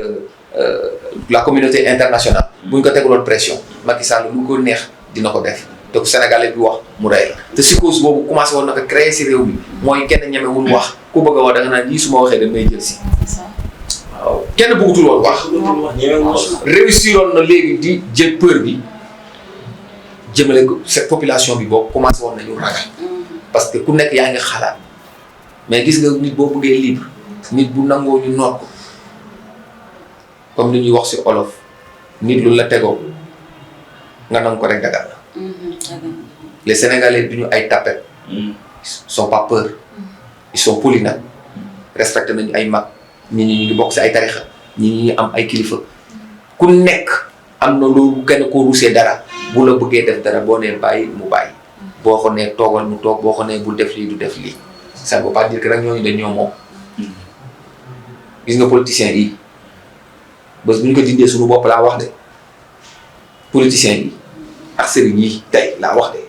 la communauté internationale. bu ñu ko tegaloon pression Macky Sall lu ko neex dina ko def te Sénégalais bi wax mu rey la te psychose boobu commencé woon na ko créer si réew mi mooy kenn ñemewul wax ku bëgg a wax da nga naan lii su ma waxee dañ may jël si waaw kenn bëggutul woon wax réussiroon na léegi di jël peur bi jëmale ko cette population bi boobu commencé woon nañu ragal parce que ku nekk yaa ngi xalaat mais gis nga nit boo bëggee libre nit bu nangoo ñu noot ko comme li ñuy wax si olof nit lu la tegoo nga nangu ko rek dagal la les Sénégalais du ñu ay tapet ils sont pas peur ils sont polis nag respecté nañu ay mag ñi ñu ngi bokk si ay tarixa ñi ñu am ay kilifa ku nekk am na loolu kenn koo rusee dara bu la bëggee def dara boo nee bàyyi mu bàyyi boo ko nee toogal mu toog boo ko nee bul def lii du def lii ça ne veut pas dire que rek ñooñu dañ ñoo moom gis nga politiciens yi bés bu ñu ko dindee suñu bopp laa wax de politiciens yi ak sëriñ yi tey laa wax de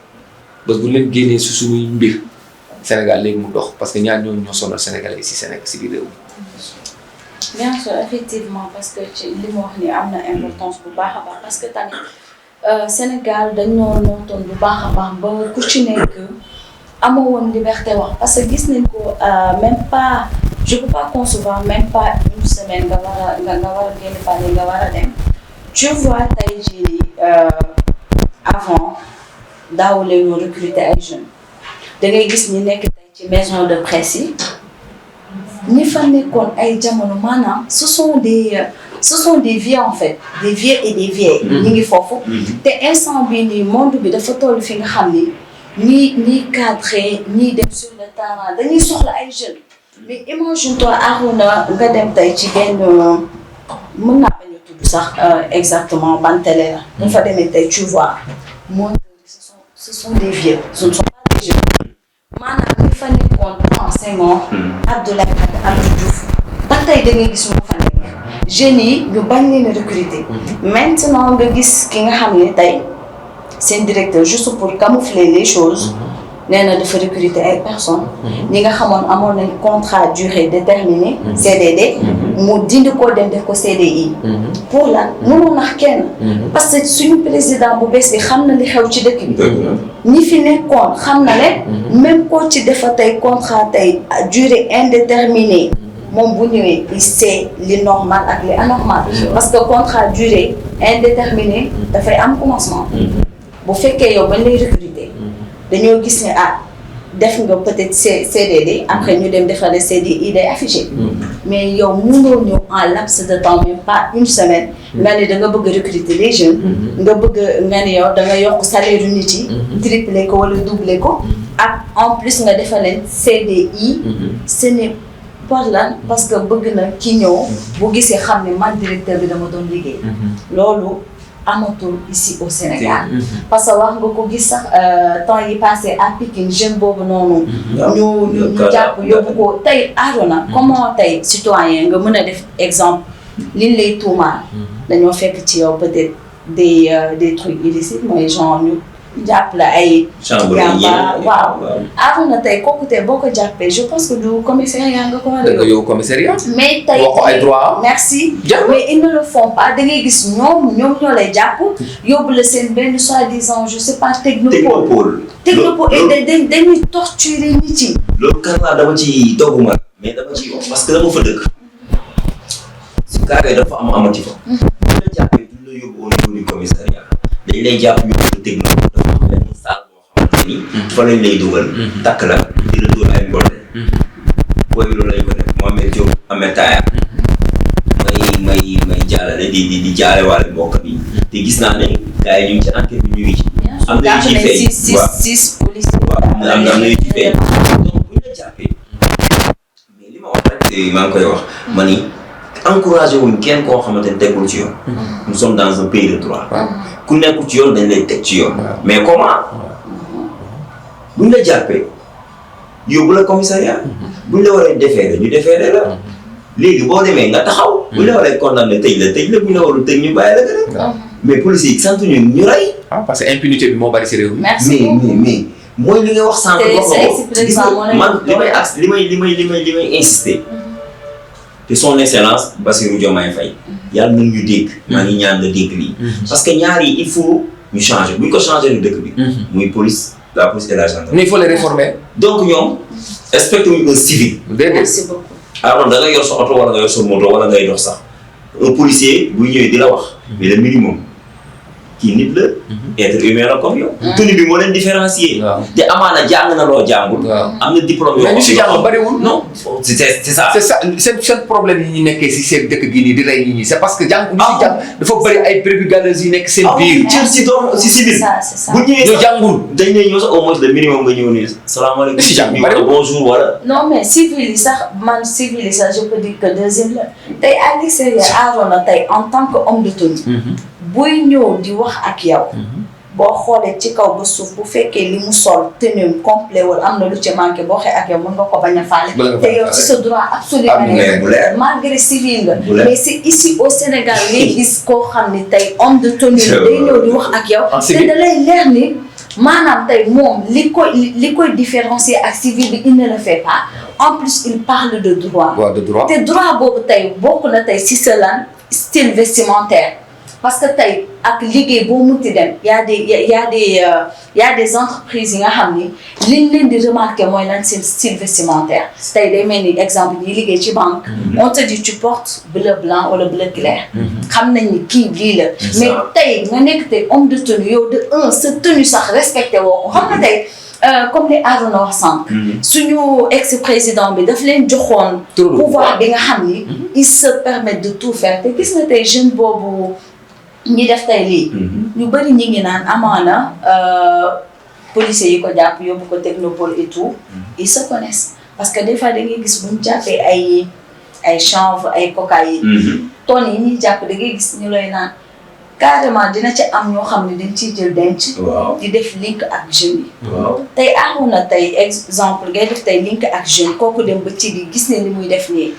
bés bu ñu leen génnee si suñuy mbir Sénégal léegi mu dox parce que ñaar ñooñu ñoo sonal Sénégalais si Sénégal si biir réew mi. bien sûr effectivement parce que ci li mu wax ni am na importance bu baax a baax parce que tamit Sénégal dañoo nootoon bu baax a baax ba ku ci nekk amoo woon liberté wax parce que gis nañ ko même pas je peux pas concevoir même pas une semaine nga war a génn Paris nga war a dem tu vois tey jii nii avant daaw leen ñu recruter ay jeunes da ngay gis ñi nekk tey ci maison de presse yi ñi fa nekkoon ay jamono maanaam ce sont des vieux en fait des vieux et des vieilles. ñu ngi foofu. te instant bii nii monde bi dafa toll fi nga xam ni ñii cadré ñii dem sur le terrain dañuy soxla ay jeunes mais imagine toi Arouna nga dem tey ci benn mën naa bañ a tudd sax exactement ban télé la. bu fa demee tey tu vois monde ce sont des vieux ce ne sont pas des jeunes maanaam ñi fa nekkoon Senghor Abdoulaye Wade Abdou Diouf ba tey da ngay gis mu fa nekk jeunes yi ñu bañ leen a recruter maintenant nga gis ki nga xam ne tey seen directeur juste pour camoufler les choses nee na dafa recruter ay personnes ñi nga xamoon amoon nañ contrat durée déterminée CDD mu dindi ko dem def ko CDI pour lan mënoo nax kenn parce que suñu président bu bees bi xam na li xew ci dëkk bi ñi fi nekkoon xam na ne même koo ci defa tey contrat tey durée indéterminée moom bu ñëwee il sait li normal ak li anormal parce que contrat durée indéterminée dafay am commencement bu fekkee yow bañ lay recruter dañoo gis ne def nga peut-être CDD après ñu dem defal CDI day affiché mais yow mënoo ñëw en laps de temps même pas une semaine nga ne da nga bëgg recruter les jeunes nga ne yow da nga yokk salaire yu nit yi tripler ko wala doubler ko ak en plus nga defal leen CDI ce n'est pas lan parce que bëgg na ki ñëw bu gisee xam ne man directeur bi dama doon liggéey loolu amatul ici au Sénégal parce que wax nga ko gis sax temps yi passé à Pikine jeune boobu noonu ñu jàpp yóbbu ko tey Arona comment tey citoyen nga mën a def exemple liñ lay tuumaal dañoo fekk ci yow peut-être des trucs illicites mooy genre ñu jàpp la ay gamba waaw Arona tey kooku tey boo ko jàppee je pense que du commissariat nga ko war a yow commissariat mais tey wax ko ay droit merci mais ils ne le font pas da ngay gis ñoom ñoo lay jàpp yóbbu la seen benn soi-disant je sais pas technopole et dañuy torturer nit yi loolu kan laa dama ci togguma mais dama ciy wax parce que dama fa dëkk su carré dafa amati fa bu la jàppee duñ la yóbbu au niveau du commissariat dañ lay jàpp ñu ko technopole dafa am benn salle boo xamante ni fa lañ lay dugal takk la di la dóor ay mbolde booy loolu lañ ko def Mohamed Diop Ahmed Taya may jàllale di jaale waale mbokk bi te gis naa ne gars yi ñu ngi ci enquête bi ñu ngi ci am na yu ci feeñ six policiers waaw am na yu ci feeñ donc bu ñu la jàppee mais li ma wax rek maa ngi koy wax ma ni encouragé wuñ kenn koo xamante ne tegul ci yoon nous sommes dans un pays de droit ku nekkul ci yoon dañ lay teg ci yoon mais comment bu ñu la jàppee yóbbu la commissariat bu ñu la waree déféré ñu déféré la léegi boo demee nga taxaw bu ñu la waree condamné tëj la bu ñu la warul tëj ñu bàyyi la nga rek mais police yi sant ñu rey parce que impunité bi moo bari ci réew mi mais mooy li nga wax sànq man li may insister te son excellence Bassirou Diomaye Faye yàlla nañ ñu dégg maa ngi ñaan nga dégg lii parce que ñaar yi il faut ñu changé bu ñu ko changé lu dëkk bi. muy police la police et la gendarmerie. mais il faut les réformer. donc ñoom respecté wuñu un civil. merci beaucoup. alors da ngay yor sa oto wala nga yor sa moto wala ngay dox sax un policier buy ñëwee di la wax. mais le minimum kii nit la. être humain la comme yow. tenue bi moo leen différencier. te amaana jàng na loo jàngul. am na diplôme yoo mais ñu si jàng bariwul. non c'est ça. c'est ça seen problème yi ñu nekkee si seen dëkk gii nii di rey nit ñi c'est parce que jàng ñu si jàng dafa bëri ay brebis galeuses yi nekk seen biir. cër si doom si civil. c'est ça. bu ñëwee ñu jàngul. dañ lay ñëw sax au moins le minimum nga ñëw nii. salaamaaleykum si jàng bariwul bonjour wala. non mais civil yi sax man civil yi sax je peux dire que deuxième la tey à l'extérieur Arona tey en tant que homme de tenue. buy ñëw di wax ak yow. boo xoolee ci kaw ba suuf bu fekkee li mu sol tenue complet wala am na lu ci manqué boo xee ak yow mën nga ko bañ a faale. te yow ci sa droit absolument malgré civil nga. mais c'est ici au Sénégal ngay gis koo xam ni tey homme de tenue day ñëw di wax ak yow. te da lay leer ni maanaam tey moom li koy différencier ak civil bi il ne le fait pas en plus il parle de droit. te droit boobu tey bokk na tey si sa lan style vestimentaire. parce que tey ak liggéey boo munti dem y a des entreprises yi nga xam ni liñ leen di remarquer mooy lan seen style vestimentaire tey day mel ni exemple ñi liggéey ci banque. on te dit tu portes bleu blanc wala bleu clair. xam nañ ni kii lii la. mais tey nga nekk tey homme de tenue yow de sa tenue sax respecté woo ko xam nga tey. comme li Arona wax sànq. suñu ex-président bi daf leen joxoon. pouvoir bi nga xam ni. il se permet de tout faire te gis nga tey jeune boobu. ñi def tey lii. ñu bëri ñi ngi naan amaana policiers yi ko jàpp yóbbu ko technopole et tout. ils se connaissent parce que des fois da ngay gis bu ñu jàppee ay chanvre ay cocaïne. tonnes yi ñuy jàpp da ngay gis ñu lay naan carrément dina ci am ñoo xam ne dañ ciy jël denc. di def link ak jeunes yi. tey amoon na tey exemple ngay def tey link ak jeune kooku dem ba ci bi gis ne li muy def nii.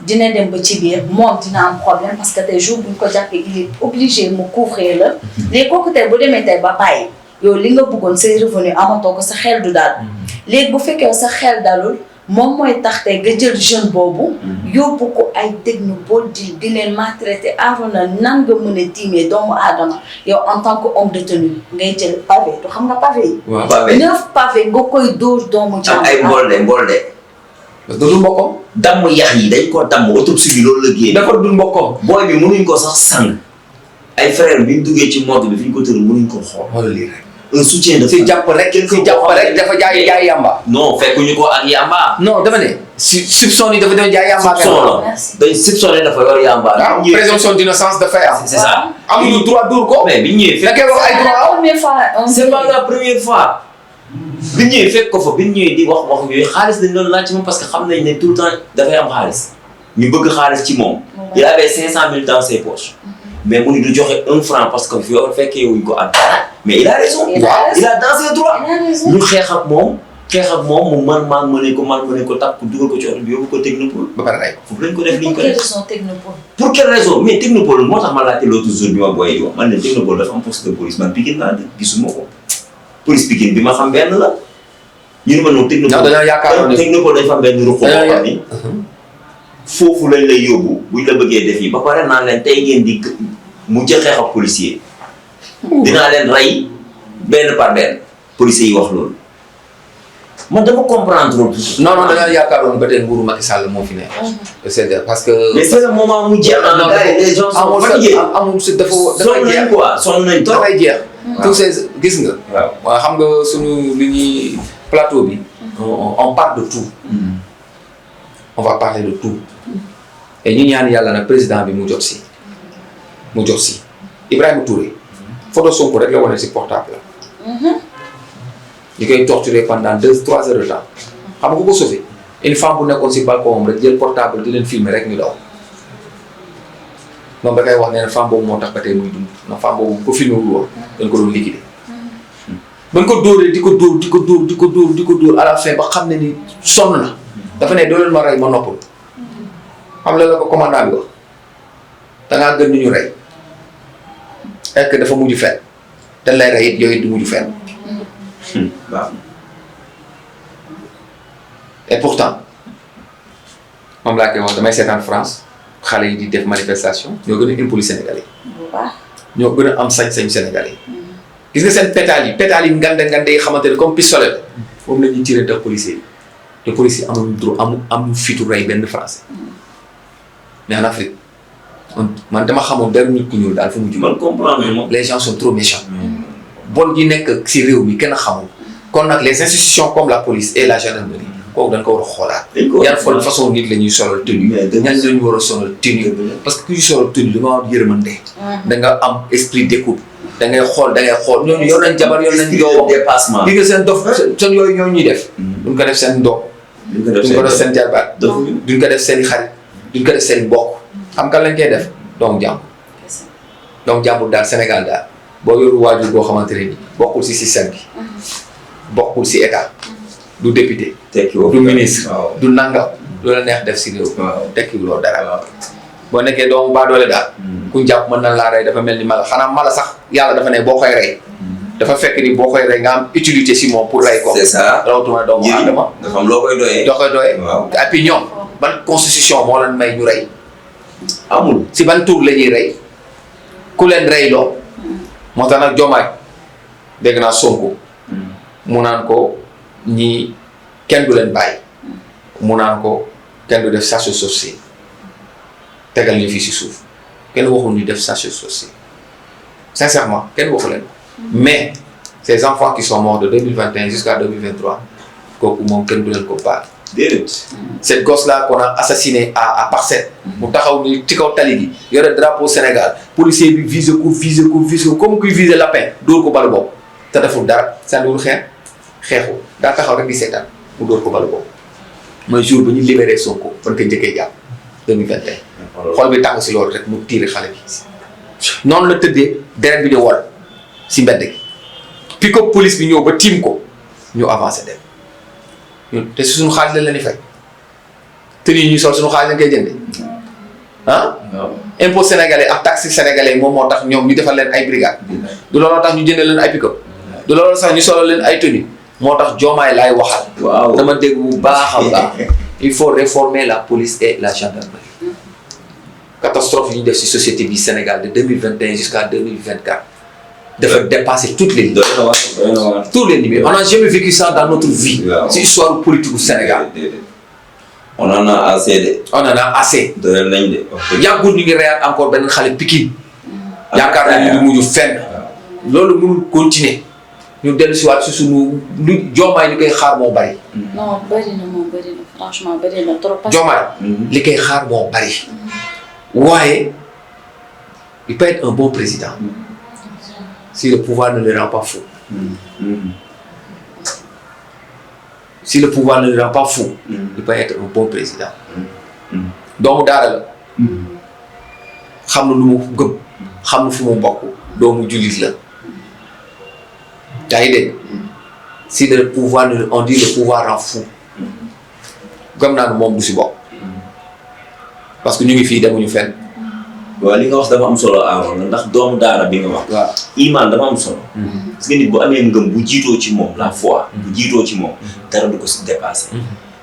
dina dem ba ci biir moom dina am problème parce que tey jour bu ñu ko jàppee il est obligé mu couvrir la. léegi kooku tey bu demee tey ba bàyyi yow li nga bëggoon say revenu amatoo ko sa xel du daal. léegi bu fekkee sa xel dalul moom mooy tax tey nga jël jeune boobu. yóbbu ko ay technopole di leen maltraité Arona nan nga mën a tiimee doomu aadama yow en tant que homme de tenue ngay jël pavé du xam nga pavé yi. waaw pavé 9 pavé nga koy dóor doomu jàmm. ay mbolde. parce que du mbokkam. damm yax yi dañ ko damm autopsie bi loolu la génn. dafa dul mbokkam. booy bi mënuñ ko sax sang. ay frère bi ñu duggee ci mode bi fi ñu ko tëral mënuñ ko xool. xoolal lii rek. un soutien de. si jàpp rek dafa jaay yamba. non fekkuñu ko ak yamba. non dama ne. soupçon yi dafa doon jaay yamba. soupçon la dañ soupçonné dafa yor yamba. waaw présomption d'innocence dafay am. c'est ça. amuñu droit dóor ko. mais bi ñëwee fekk. da koy wax ay droit. c'est pas la première fois. bi ñëwee fekk ko fa bi ñëwee di wax yooyu xaalis dañ doon laaj ci moom parce que xam nañ ne tout le temps dafay am xaalis ñu bëgg xaalis ci moom. il avait 500 000 dans ses poches. mais mu ni du joxe 1 franc parce que yow fekkee wuñ ko am. mais il a raison. il a dans ses droits. ñu xeex ak moom mu man mëne ko tàpp dugal ko ci oto bi yóbbu ko technopole. ba pare rey foofu lañ ko def. pour quelle raison technopole. pour quelle raison mais technopole moo tax ma laajte l'autre jour bi ma booyee di wax man ne technopole dafa am poste de police man Pikine naa dëkk gisuma ko. police Pikine bi ma xam benn la. ñu ne ma noonu technopole dañ fa am benn ruq boo xam ni foofu lañ lay yóbbu buñ la bëggee def yi ba pare naan leen tey ngeen di mu jëxee ak policier dinaa leen rey benn par benn policier yi wax loolu man dama comprendre loolu. non dañoo yaakaaroon ba tey nguuru Macky Sall moo fi nekk. c'est parce que. mais c'est le moment mu jeex na les gens sont fatigués amul si dafay jeex quoi sonn nañ trop dafay jeex. tous ces gis nga. waaw xam nga suñu li ñuy plateau bi. on parle de tout. on va parler de tout. et ñu ñaan yàlla nag président bi mu jot si. Ibrahima Touré. photo Sonko rek la wane si portable la. ñu koy torturer pendant 2-3 heures de temps. xam nga ku ko sauvé. une femme bu nekkoon si balcon am rek jël portable di leen filmer rek ñu daw. moom da koy wax ne femme boobu moo tax ba tey muy dund na femme boobu ko filmé wul woon dañ ko doon liquider. ba ñu ko dóoree di ko dóor à la fin ba xam ne ni sonn na dafa ne doo leen ma rey ma noppal xam la ko commandant bi wax da ngaa gën ni ñu rey est-ce que dafa mujj fenn te lay rey it yooyu du mujj fenn. waaw. et pourtant moom laa koy wax damay seetaan France xale yi di def manifestation ñoo gën a impoli Sénégalais ñoo gën a am sañ-sañ Sénégalais yi. gis nga seen pétales yi ngande yi xamante ne comme pistolet la moom la ñuy tiré ndax policiers yi te policiers yi amuñu droit amuñu fitu rey benn français mais en Afrique man dama xamul dara nit ku ñuul daal fu mu jug. man comprendre moom. les gens sont trop méchants. bon yi nekk si réew mi kenn xamul kon nag les institutions comme la police et la gendarmerie kooku dañ ko war a xoolaat. yan façon nit la ñuy solal tenue. ñan la ñu war a solal tenue parce que ku ñu solal tenue da nga am yërmande. da nga am esprit d'écoute. da ngay xool ñooñu yor nañ jabar yor nañ doom dépassement. li nga seen dof seen yooyu ñoo ñuy def. duñ ko def seen doom. duñ ko def seen jarbaat. duñ ko def seen i xarit. duñ ko def seen i mbokk. xam kan lañ koy def doomu jàmbur. doomu jàmbur daal Sénégal daal boo yoru waajur boo xamante ne nii bokkul si système bi. bokkul si état. du député. du ministre. du nangam. loola neex def si réew. tekkiwuloo dara. boo nekkee doomu baadoole daal. ku jàpp mën na laa rey dafa mel ni mala xanaa mala sax yàlla dafa ne boo koy rey. dafa fekk ni boo koy rey nga am utilité si moom pour rey ko. c'est ça rawatuma doomu aadama. dafa am loo koy doyee. doo koy doyee. waaw et puis ñoom ban constitution moo leen may ñu rey. amul si ban tur la ñuy rey. ku leen rey loo. moo tax nag Diomaye dégg naa Sonko. mu naan ko ñii kenn du leen bàyyi. mu naan ko kenn du def chasse aux sorciers. tegal ñu fii si suuf kenn waxul ñu def chasse aux sorciers sincèrement kenn waxu leen mais ces enfants qui sont morts de 2021 jusqu'à 2023 kooku moom kenn du leen ko baal. déedéet. cette gosse là qu'on a assassiné à Parcelles. mu taxaw ni ci kaw tali gi yore drapeau Sénégal policier bi visé ko comme kuy visé lapin dóor ko balu bopp te deful dara sànniwul xeexu daa taxaw rek di seetaan mu dóor ko balu bopp mooy jour bu ñu libéré Sonko ban ko njëkkee jàpp 2021. xol bi tàng si loolu rek mu tiiri xale bi noonu la tëddee deret bi di wol si mbedd gi puis que police bi ñëw ba tiim ko ñu avancé dem ñun te si suñu xaalis lañ leen di fay te nii ñuy sol suñu xaalis lañ koy jëndee ah. impôt sénégalais ak taxe sénégalais moom moo tax ñoom ñu defal leen ay brigade du looloo tax ñu jëndee leen ay pick-up du looloo sax ñu solal leen ay tenue moo tax Diomaye laay waxal. waaw dama dégg bu baax a baax il faut réformer la police et la gendarmerie. catastrophe yi ñu def ci société bi Sénégal de 2021 jusqu'à 2024 dafa dépasser toutes les limites. tous les limites on n'a jamais vécu ça dans notre vie. ci histoire politique du Sénégal. on en a assez de. on en a assez. doyal nañ de. yàggul ñu ngi reyaat encore benn xale Pikine. yaakaar nañu ñu mujj fenn. loolu mënul continuer ñu dellu si waat si sunu lu Diomaye li koy xaar moo bari. non bëri na moom bëri na franchement bëri na trop. Diomaye li koy xaar moo bari. waaye il peut être un bon président si le pouvoir ne le rend pas fou. si le pouvoir ne le rend pas fou. il peut être un bon président. doomu daara la. xam na lu mu gëm. xam na fu mu bokk. doomu jullit la. yaa ngi dégg. si le pouvoir ne on dit le pouvoir rend fou. gëm naa ne moom du si bokk. parce que ñu ngi fii demuñu fenn. waaw li nga wax dafa am solo Aaron ndax doomu daara bi nga wax. waaw iman dafa am solo. parce que nit bu amee ngëm bu jiitoo ci moom la foi. bu jiitoo ci moom dara du ko si dépassé.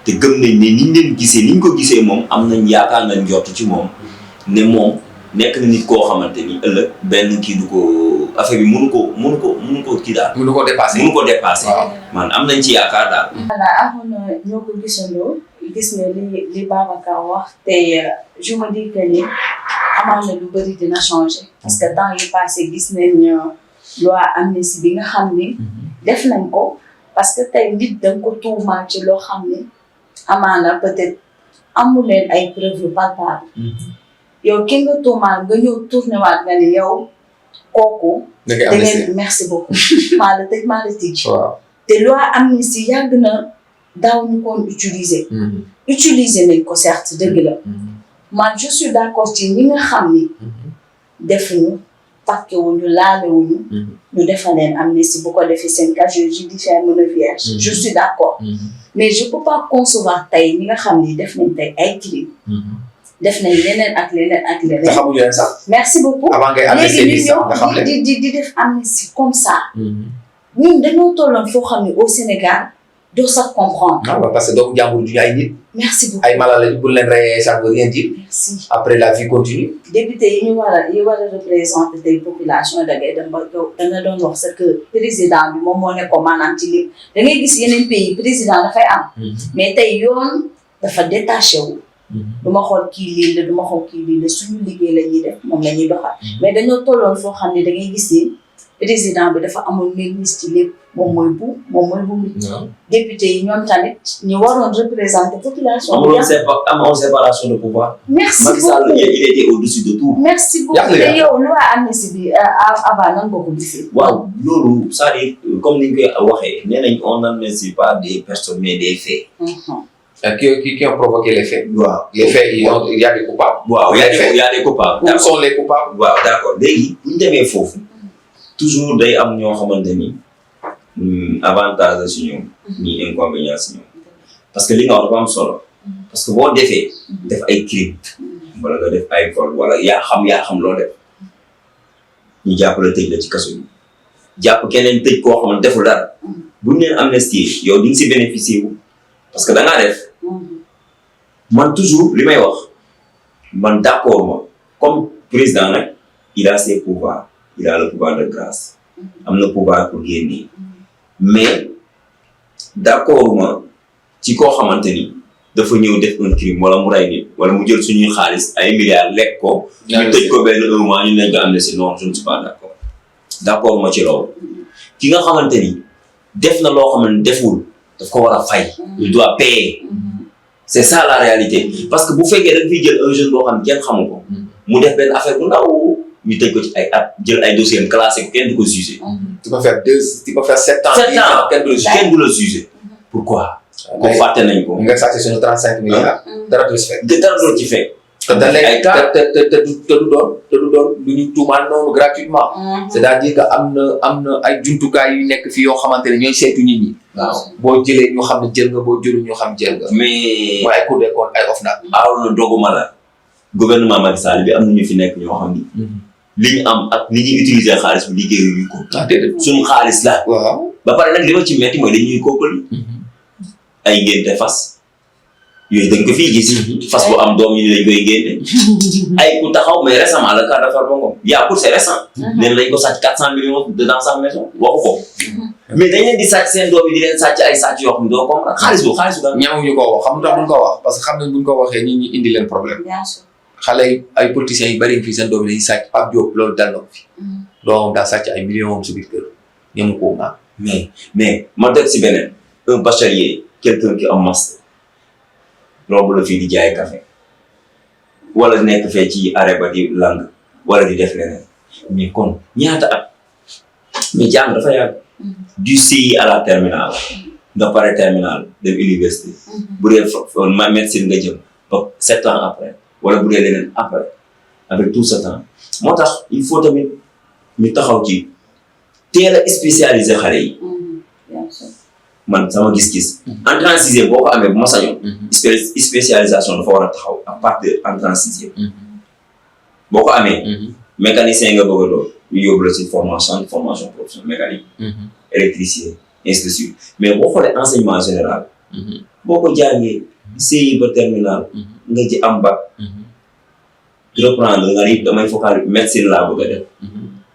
te gëm nañ ne niñ leen gisee niñ ko gisee moom am nañ yaakaar nañ njort ci moom ne moom nekk na nit koo xamante ni ëllëg benn kii du ko affaire bi mënu ko kii daal. mënu ko dépassé. waaw man am nañ ci yaakaar daal. voilà amoon na ñoo ko gisandoo gis nga li Babacar wax te je me dis que ni amaan na lu bëri dina changer parce que temps yi passé gis nañ loi amnistie bi nga xam ni def nañ ko parce que tey nit da nga ko tuumaal ci loo xam ni amaana peut-être amul leen ay preuves palpables yow ki nga tuumaal nga ñëw tourné waat nga ni yow kooku da ngeen merci beaucoup maa la tëj maa la tijji te loi amnistie yàgg na daaw ñu koon utiliser nañ ko certes dëgg la man je suis d'accord ci ñi nga xam ni defuñu pàkke wuñu laale wuñu ñu defal leen amnistie bu ko defee seen casier judiciaire mën a vierge je suis d'accord mais je peux pas concevoir tey ñi nga xam ni def nañ tey ay crime def nañ leneen ak leneen ak leneen. te xamuñu leen sax. merci beaucoup. avant ngay amnistie bi sax nga xam léegi ñu ñëw di def amnistie comme ça. ñun dañoo tolloon foo xam ne au Sénégal doo sax comprendre. ah parce que doomu jàmbur du ñu ay nit. merci beaucoup ay mala lañu bu leen reyee ça ne veut rien dire. merci. après la vie continue. député yi ñu war a représenter tey population da ngay dem ba da nga doon wax sax que président bi moom moo ne ko maanaam ci lépp da ngay gis yeneen pays président dafay am. mais tey yoon dafa détaché wu. du ma xool kii lii la du ma xool kii lii la suñu liggéey la ñuy def moom la ñuy doxal. mais dañoo tolloon foo xam ne da ngay gis ni président bi dafa amoon négligence ci lépp moom mooy bu mi. député yi ñoom tamit ñu waroon représenter population bi. amoon séparation de pouvoir. merci beaucoup Macky Sall il était au-dessus de tout. merci beaucoup te yow loi amnistie bi avant nan nga ko gisee. waaw loolu c'est-à-dire comme ni ñu koy waxee nee nañ on n'amnistie pas des personnes mais des faits. Qui ont provoqué les faits. waaw les faits il y a des coupables. waaw il y a des coupables. Où sont les coupables. waaw d'accord léegi bu ñu demee foofu toujours day am ñoo xamante ni avantage la si ñoom ni inconvénient si ñoom parce que li nga wax dafa am solo parce que boo defee def ay crime wala nga def ay vol wala yaa xam loo def ñu jàpp la tëj la ci kaso bi jàpp keneen tëj koo xam ne deful dara bu ñu leen amnistie yow di nga si bénéficier wu parce que da ngaa def man toujours li may wax man d'accord ma comme président nag il a ses pouvoirs il a le pouvoir de grâce am na pouvoir pour génne mais d'accord ma ci koo xamante ni dafa ñëw def un crime wala mu rey nit wala mu jël suñuy xaalis ay milliards lekk ko ñu tëj ko benn 1 mois ñu nekk amnistie non je ne suis pas d'accord ma ci loolu ki nga xamante ni def na loo xam ne deful daf ko war a fay il doit payer c'est ça la réalité parce que bu fekkee da nga fiy jël un jeune boo xam ne kenn xamu ko mu def benn affaire bu ndaw ñu tëj ko ci ay at jël ay dossiers classé ko kenn du ko jugé. tu peux faire 7 ans. 7 ans kenn du la jugé. pourquoi. ko fàtte nañ ko. nga sàcc suñu 35 milliards. dara du ci fekk. dara du ci fekk. te du doon lu ñu tuumaal noonu gratuitement. c'est-à-dire que am na ay jumtukaay yu nekk fii yoo xamante ne ñooy seetu nit ñi. waaw boo jëlee ñu xam ne jël nga boo jëlu ñu xam jël nga. mais mooy ay Cour des comptes ay OFNAC. aaw na doguma la gouvernement Macky Sall bi am na ñu fi nekk ñoo xam ni. li ñu am ak ni ñuy utiliser xaalis bi liggéeyuñu ko. déedéet suñu xaalis la. waaw ba pare nag li ma ci metti mooy dañuy kookali. ay ngénte fas. yooyu dañ ko fii gis. fas bu am doom yi dañ koy ngénte. ay ku taxaw mais récemment le cas de Farba Ngom. yaa pour c'est récent. nee nañ ko sàcc 400 millions dans sa maison waxu ko. mais dañ leen di sàcc seen doom yi di leen sàcc ay sàcc yoo xam ne doo comprendre xaalis bu daal. ñaamuñu ko wax xam nga buñ ko wax parce que xam nañ buñ ko waxee nit ñi indi leen problème. xale yi ay politiciens yi bari fii seen doom yi dañuy sàcc Pape Diop loolu dal na ko fi. doomam daa sàcc ay millions si biir kër ñemu ko nga mais ma teg si beneen un bachelier quelqu'un qui am master romb la fii di jaay café wala nekk fee ci arrêt ba di lang wala di def leneen mais kon ñaata at mais jàng dafa yàgg du CI à la terminale nga pare terminale dem université bu dee médecine nga jëm ba 7 ans après wala bu dee leneen après avec tout ce temps moo tax il faut tamit ñu taxaw ci teel a spécialiser xale yi man sama gis-gis entrée en sixième boo ko amee bu ma sañoon spécialisation dafa war a taxaw à partir de entrée en sixième boo ko amee mécanicien nga bëgg a doon ñu yóbbu la ci formation professionnelle mécanique électricien ainsi de suite mais boo xoolee enseignement général boo ko jàngee CI ba terminal nga ci am bac reprendre nga ni damay focal médecine laa bëgg a def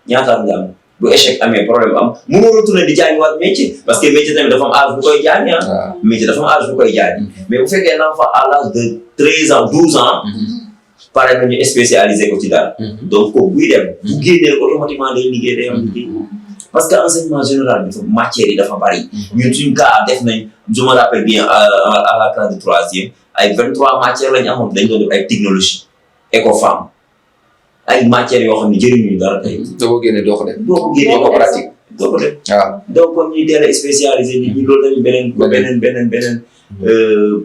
ñaataat nga am bu échec amee problème am mënoo retourner di jàngiwaat métier parce que métier tamit dafa am âge bu koy jàngi métier dafa am âge bu koy jàngi mais bu fekkee l'enfant à l'âge de 13 ans 12 ans pare nañu spécialisé ko ci dara donc kooku buy dem bu génnee automatiquement day liggéey day am liggéey parce que enseignement général bi matière yi dafa bari ñun suñu cas def nañ je me rappelle bien à la classe de troisième ay 23 matières lañu amoon dañ doon def ay technologie écofemme ay matières yoo xam ne jëriñu dara tey. doo ko génne doo ko def. doo ko génne ko pratique doo ko def. waaw donc comme ñuy teel a spécialisé nit ñi loolu tamit beneen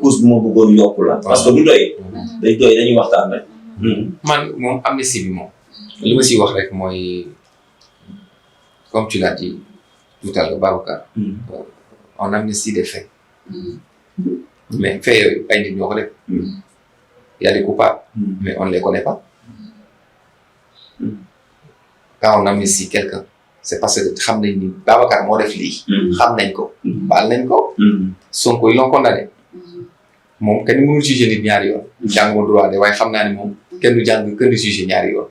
course bu ma bëggoon yokku la. parce que du doy. day doy dañuy waxtaan rek. man moom amnistie bi moom. li ma siy wax rek mooy comme tu l'as dit tout à l'heure Babacar. on amnistie des faits. mais faits yooyu ay nit ñoo ko def. y a des coupables. mais on ne les connaît pas. Quand on amnistie quelqu'un, c'est parce que xam nañ ni Babacar moo def lii. xam nañ ko. baal nañ ko. Sonko ils l'ont condamné. moom kenn mënul juger nit ñaari yoon. jàngul droit de waaye xam naa ne moom kenn du jàng kenn du juger ñaari yoon.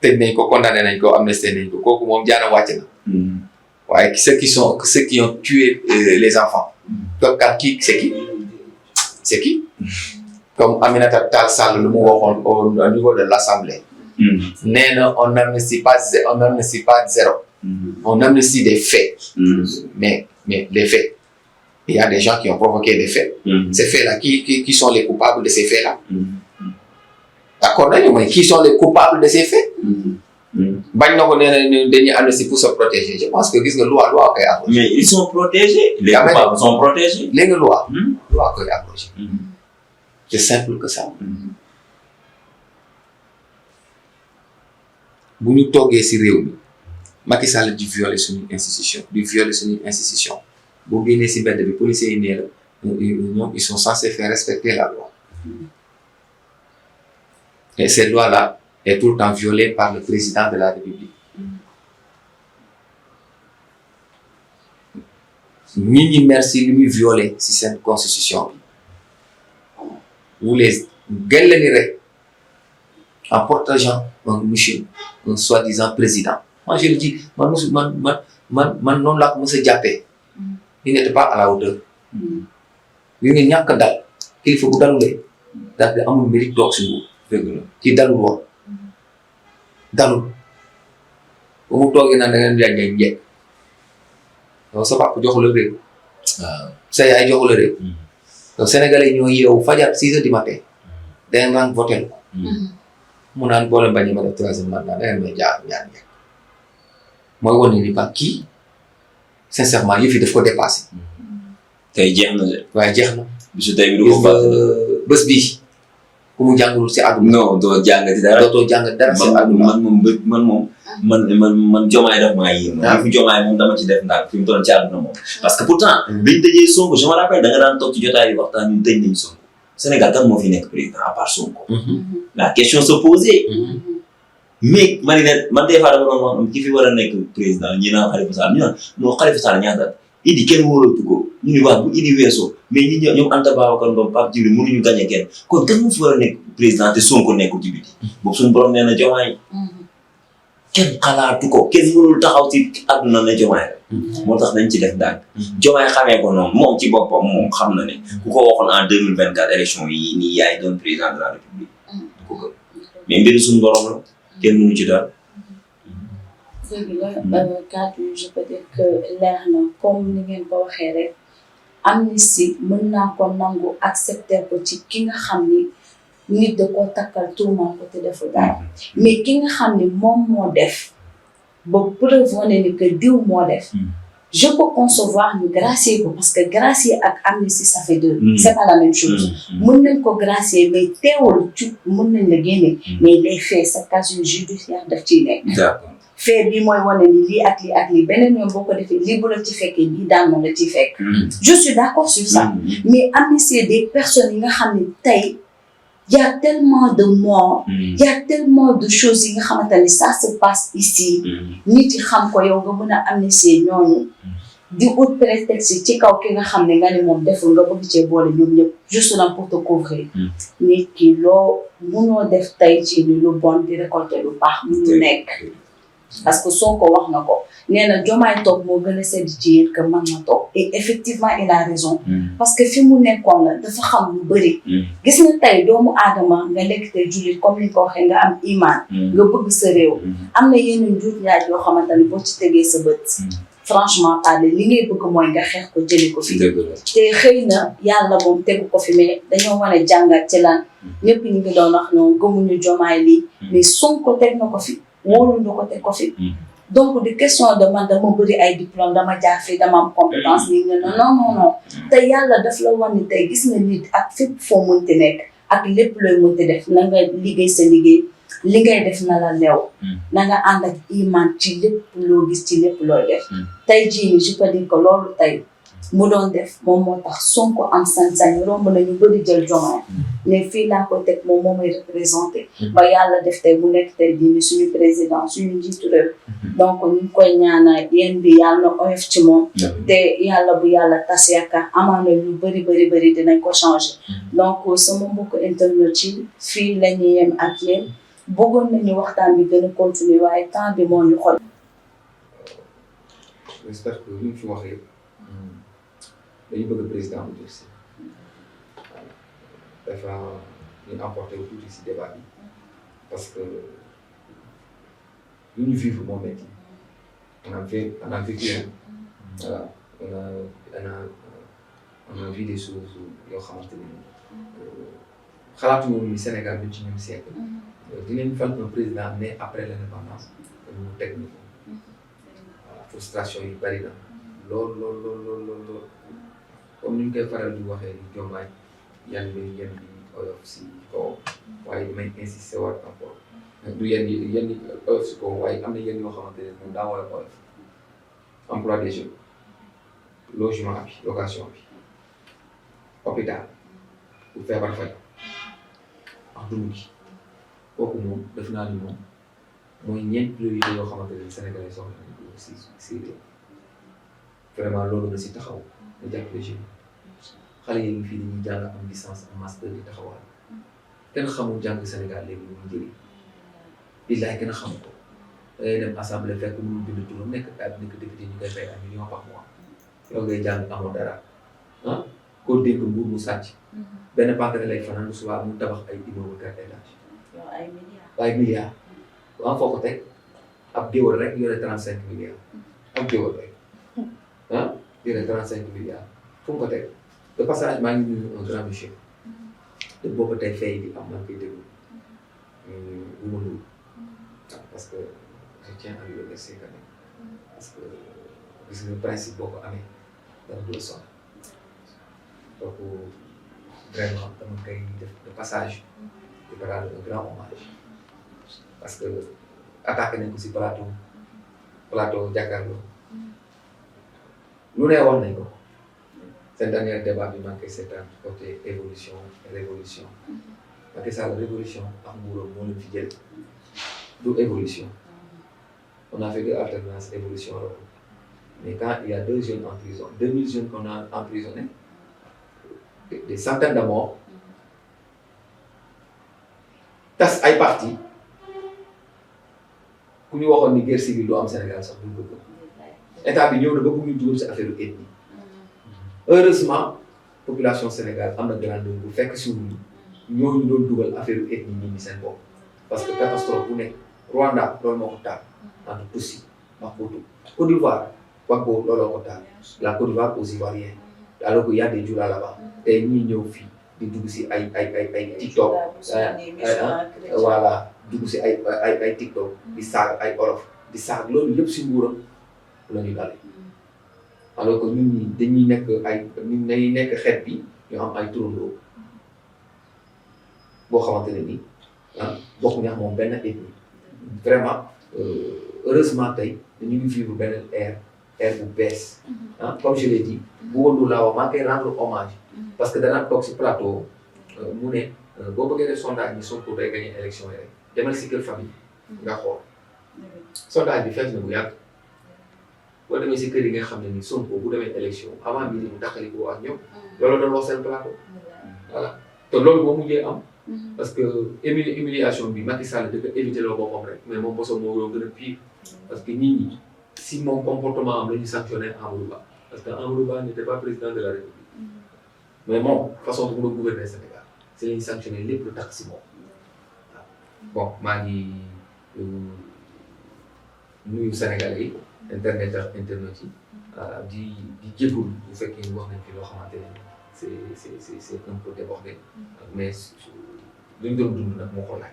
tëj nañ ko condamné nañ ko amnistie nañ ko kooku moom jaana wàcc na. waaye ceux qui ont tué les enfants. donc c'est qui comme Aminata Tall Sall lu mu waxoon au niveau de l'Assemblée. nee na on n'amnistie pas zéro. on amnistie des faits. mais les faits. Il y a des gens qui ont provoqué des faits. Ces faits-là, qui sont les coupables de ces faits-là? D'accord, mais qui sont les coupables de ces faits? Bañ na ko nee na dañuy amnistie pour se protéger. Je pense que gis nga loi koy abrogé. Mais ils sont protégés. Les coupables sont protégés. léegi loi koy abrogé. C'est simple que ça. bu ñu toogee ci réew mi Macky Sall di violer suñu institution. boo génnee ci mbedd bi policiers yi nee la ñoom ils sont censés faire respecter la loi. Et cette loi-là est tout le temps violée par le président de la République. ñi merci li muy violer ci seen constitution bi. vous les gën en protégeant un soi-disant président. Moi je le dis man noonu laa ko mës a jàppee. il n'était pas à la hauteur. li nga ñàkk dal kilifa bu dalulee daal di amul mérite toog si nguur. dëgg la ci dalul woon dalul ba mu toogee naan da ngeen jaay njëkk yow sa papa joxu la réew. waaw sa yaay joxu la réew. yow sénégalais ñoo yeewu fajar 6 heures du matin da ngeen daan voté ko. mu naan boo leen bañee ma def troisième mandat da ngeen may jaar ñaar njëkk mooy wane ni ba kii. sincèrement yëf yi daf ko dépassé. tey jeex na de. waaye jeex na. bisu tey bi du ko baax bés bii ku mu jàngul si àdduna. non doo jàngati dara. dootoo jàng dara si àdduna. man Diomaye daf maa yéem. waaw fi Diomaye moom dama ci def ndax fi mu doon ci àdduna moom. parce que pourtant. biñ tëjee Sonko je me rappelle da nga daan toog ci jotaay yi waxtaan ñu tëj nañ Sonko. Sénégal kan moo fi nekk président à part Sonko. la question se posait. mais man des fois dama doon wax ki fi war a nekk président ñi naan Khalifa Sall ñu naan non Khalifa Sall ñaata Idi kenn wóolatu ko ñu ni wax bu Idi weesoo mais ñi ñoom Anta Babacar Ngom Pape Djibril mënuñu gagné kenn kon kan moo fi war a nekk président te Sonko nekkul ci biti boobu suñu borom nee na Diomaye kenn xalaatu ko kenn mënul taxaw ci àdduna ne Diomaye la moo tax dañ ci def daal Diomaye xamee ko noonu moom ci boppam moom xam na ne ku ko waxoon en 2024 élection yi nii yaay doon président de la République du ko gëm mais mbiru suñu borom la kenn mënu ci daal. dëgg la kàddu yi je peux dire que leer na comme ni ngeen ko waxee rek amnistie mën naa ko nangu accepter ko ci ki nga xam ni nit da koo takkal tuumal ko te defu dara mais ki nga xam ni moom moo def ba preuve wane ni que diw moo def. je peux concevoir ñu gracier ko parce que gracier ak amnistie ça fait deux. C'est pas la même chose. mën nañ ko gracier mais teewul ci mën nañ la génne. mais les faits sa casier judiciaire daf ciy nekk. d'accord fait bi mooy wane ni lii ak lii beneen yoon boo ko defee lii bu la ci fekkee lii daan na la ciy fekk. je suis d'accord sur ça. mais amnistier des personnes yi nga xam ne tey y a tellement de morts. y a tellement de choses yi nga xamante ne ça se passe ici. nit yi xam ko yow nga mën a amnistier ñooñu. di ut prétexte ci kaw ki nga xam ne nga ne moom deful nga bëgg cee boole ñoom ñëpp juste na pour te couvrir. nit ki loo munoo def tey ci ni lu bon di récolter lu baax mu nekk. parce que Sonko wax na ko nee na Diomaye toog moo gën a sedd ci yéen que man ma toog et effectivement il a raison. parce que fi mu nekkoon la dafa xam lu bëri. gis nga tey doomu aadama nga lekk te jullit comme ni nga ko waxee nga am iman. nga bëgg sa réew. am na yenn njuut njaaj yoo xamante ne boo ci tegee sa bët. franchement parler li ngay bëgg mooy nga xeex ko jëli ko fi. te xëy na yàlla moom tegu ko fi mais dañoo war a jàngat ci lan. ñëpp ñu ngi doon wax noonu gëmuñu Diomaye lii. mais Sonko teg na ko fi. wóolu ko teg ko fi. donc di question de man dama bëri ay diplôme dama jaar fii dama am compétence nii nga non. te yàlla daf la wan ni tey gis nga nit ak fépp foo mënti nekk ak lépp looy mënti def na nga liggéey sa liggéey li ngay def na la leew. na nga ànd ak iman ci lépp loo gis ci lépp looy def. tey jii nii je peux dire que loolu tey mu doon def moom moo tax Sonko am sañ-sañ romb nañu bëri jël Diomaye ne fii laa ko teg moom moo may représenté ba yàlla def tey mu nekk tey jii ni suñu président suñu njiitu réew donc ñu ngi koy ñaanal yéen bi yàlla na oyof ci moom te yàlla bu yàlla tas yaakaar amaana lu bëri dinañ ko changé donc sama mbokk internet yi fii la ñuy yem ak yéen bëggoon nañu waxtaan bi gën a continuer waaye temps bi moo ñu xool. J'espère que li ñu fi wax yëpp dañu bëgg président bu jël si dafa ñu apporté wu tuuti si débat bi parce que lu ñu vivre moo métti on a vécu voilà on a vu des choses yoo xamante ne xalaatuñu woon ni Sénégal bi ci ñun siècle dinañ fal un président né après l'indépendance mu teg ñu ko voilà frustration yi bari na lool comme ni ñu koy faral di waxee ni Diomaye yan bi oyof si kaw waaye damay insister waat encore du yenn oyof si kaw waaye am na yenn yoo xamante ne moom daa war a oyof emploi des jeunes logement bi location bi hôpital bu feebar faj ak dund gi kooku moom def naa ni moom mooy ñeent priorité yoo xamante ne Sénégalais soxla nañ ko si réew vraiment loolu na si taxaw nga jàppale jeunes xale yi ngi fii dañuy jàng am licence am master di taxawal kenn xamul jàng Sénégal léegi lu mu jëriñ billaay kenn xamu ko dangay dem assemblée fekk mu bind turam nekk député ñu koy fay ay millions par mois yow ngay jàng amoo dara ah koo dégg nguur mu sàcc benn pancarte lay fanaan bu subaa mu tabax ay immeuble carte étage ay milliards waaw foo ko teg ab géwël rek yore 35 milliards ab géwël rek ah yore 35 milliards fu mu ko teg de passage maa ngi nuyu un grand monsieur te boobu tey fay bi am maa ngi koy déglu bu ma nuyu parce que je tiens à lui remercier quand même parce que gis nga principe boo ko amee dara du la sonn donc vraiment dama koy def de passage di ko rendre un grand hommage parce que attaqué nañ ko si plateau jàkkaarloo lu ne wax nañ ko seen dernier débat bi maa ngi koy seetaan côté évolution révolution Macky Sall révolution ak nguuram moo leen fi jël du évolution on a fait deux alternances évolution la mais quand il y a 2 jeunes en prison 2000 jeunes qu'on a emprisonnés des centaines de morts tas ay parti ku ñu waxoon ni guerre civile du am Sénégal sax duñ ko gëm état bi ñëw na ba bu ñu dugal si affaire ethnie heureusement population Sénégal am na grandeur bu fekk si ñooñu doon dugal affaire ethnie nit ñi seen bopp parce que catastrophe bu nekk Rwanda loolu moo ko taal entre Tutsi ak Hutu Côte d'Ivoire Gbagbo looloo ko taal la Côte d'Ivoire aux Ivoiriens alors que y a des Joola là-bas tey ñuy ñëw fii di dugg si ay TikTok voilà dugg si ay TikTok di saag ay olof di saag loolu yëpp si nguuram la ñu dalee alors que ñun ñi dañuy nekk xeet bi ñu am ay turandoo boo xamante ne nii bokk ñax moom benn ethnie vraiment heureusement tey ñu ngi vivre benn ère bu bees comme je l'ai dit bu wëndu laawa maa ngi koy rendre hommage parce que danaa toog si plateau mu ne boo bëggee def sondage ni Sonko day gagné élection yi rek demal si kër famille nga xool sondage bi fekk na bu yàgg boo demee si kër yi nga xam ne ni Sonko bu demee élection avant midi mu taxali ko ak ñoom loolu doon wax seen plateau voilà te loolu moo mujjee am parce que humiliation bi Macky Sall da ko éviter loo boppam rek mais moom bosom moo gën a pire parce que nit ñi si moom comportement am la ñu sanctionné Amadou Ba parce que Amadou Ba n'était pas président de la République mais moom façon bu mu gouverner Sénégal si la ñu sanctionné lépp lu tax si moom waaw bon maa ngi nuyu Sénégalais yi internet yi di jégalu bu fekkee ni wax nañ fi loo xamante ne c'est un peu débordé mais li ñu doon dund nag moo ko laaj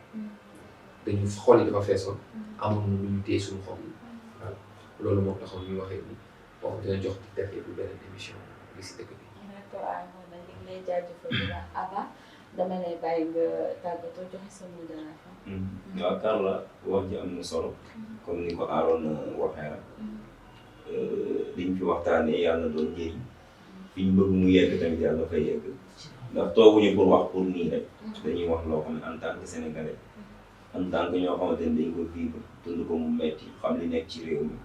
dañu xol yi dafa feesoon amoon na lu ñu téye suñu xol yi voilà loolu moo taxoon ñuy waxee ni bon dina jox di defee bu beneen émission li si dëkk bi. d'accord Arouna ñu ngi lay jaajëfal bu baax Aba dama lay bàyyi nga tàggatoo joxe sa mot de la fin. waaw Carla wax ji am na solo comme ni ko Arouna waxee rek liñ fi waxtaanee yàlla na doon njëriñ fi ñu bëgg mu yegg tamit yàlla na fa yegg ndax tooguñu pour wax pour nii rek dañuy wax loo xam ne en tant que sénégalais en tant que ñoo xamante ne dañ ko vivre dund ko mu metti xam li nekk ci réew mi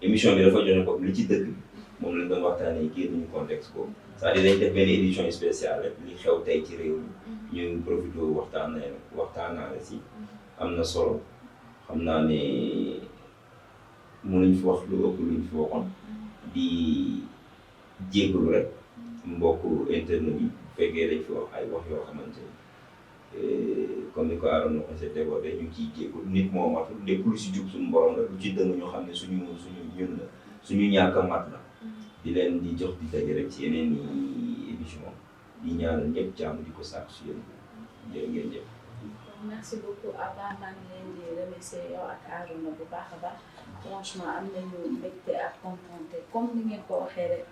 émission bi dafa joxe ko li ci dëkk bi moom lañ doon waxtaanee génn ñu contexte boobu c'est-à-dire dañ def benn édition spéciale rek li xew tey ci réew mi ñu profité waxtaanaale si am na solo xam naa ne mënuñ fi wax lu ëpp luñ fi waxoon di jégalu rek mbokk internet yi bu fekkee dañ fi wax ay wax yoo xamante ni comme ni ko Aaron waxee c'est débordé ñu ciy jégalu nit moo matul lépp lu si jub suñu borom la lu ci dëng ñu xam ne suñu ñun la suñu ñàkk a mat la di leen di jox di daje rek ci yeneen i émission di ñaanal ñëpp jàmm di ko sàkk si yéen jërë ngeen jëf. merci beaucoup Abba maa ngi leen di remercier yow ak Arona bu baax a baax franchement am nañu mbégte ak contenté comme ni ngeen ko waxee rek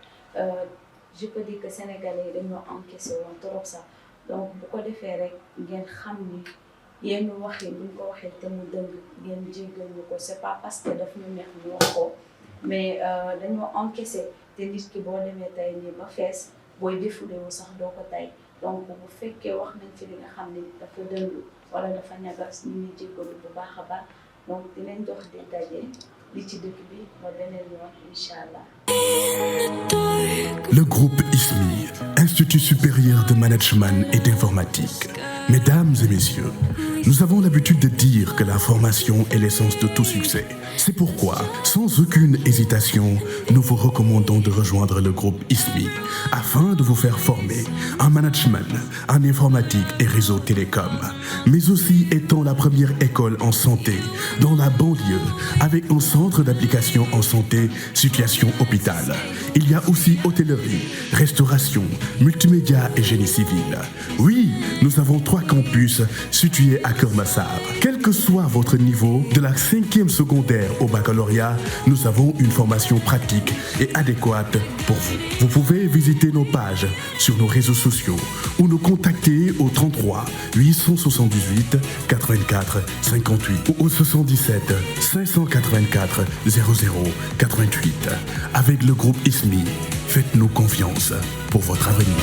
je peux dire que sénégalais yi dañoo encaissé woon trop sax donc bu ko defee rek ngeen xam ni yenn wax yi buñ ko waxee te mu dëng ngeen jéggal ñu ko c'est pas parce que daf ñu neex ñu wax ko mais dañoo encaissé te nit ki boo demee tey nii ba fees booy défoulé wu sax doo ko tey donc bu fekkee wax nañ fi li nga xam ne dafa dëng wala dafa ñagas ñu ngi jéggalu bu baax a baax donc dinañ dox di daje li ci dëkk bi ba beneen yoon incha allah. Le groupe ISMI, Institut supérieur de management et d'informatique. Mesdames et messieurs, nous avons l'habitude de dire que la formation est l'essence de tout succès. C'est pourquoi, sans aucune hésitation, nous vous recommandons de rejoindre le groupe ISMI afin de vous faire former en management, en informatique et réseau télécom, mais aussi étant la première école en santé dans la banlieue avec un centre d'application en santé, situation hôpital. Il y a aussi hôtellerie, restauration, multimédia et génie civil. Oui, nous avons 3 campus situés à Keur Massar. Quel que soit votre niveau, de la 5e secondaire au baccalauréat, nous avons une formation pratique et adéquate pour vous. Vous pouvez visiter nos pages sur nos réseaux sociaux ou nous contacter au 33 878 84 58 ou au 77 584 00 88. Avec le groupe ISMI, faites-nous confiance pour votre avenir.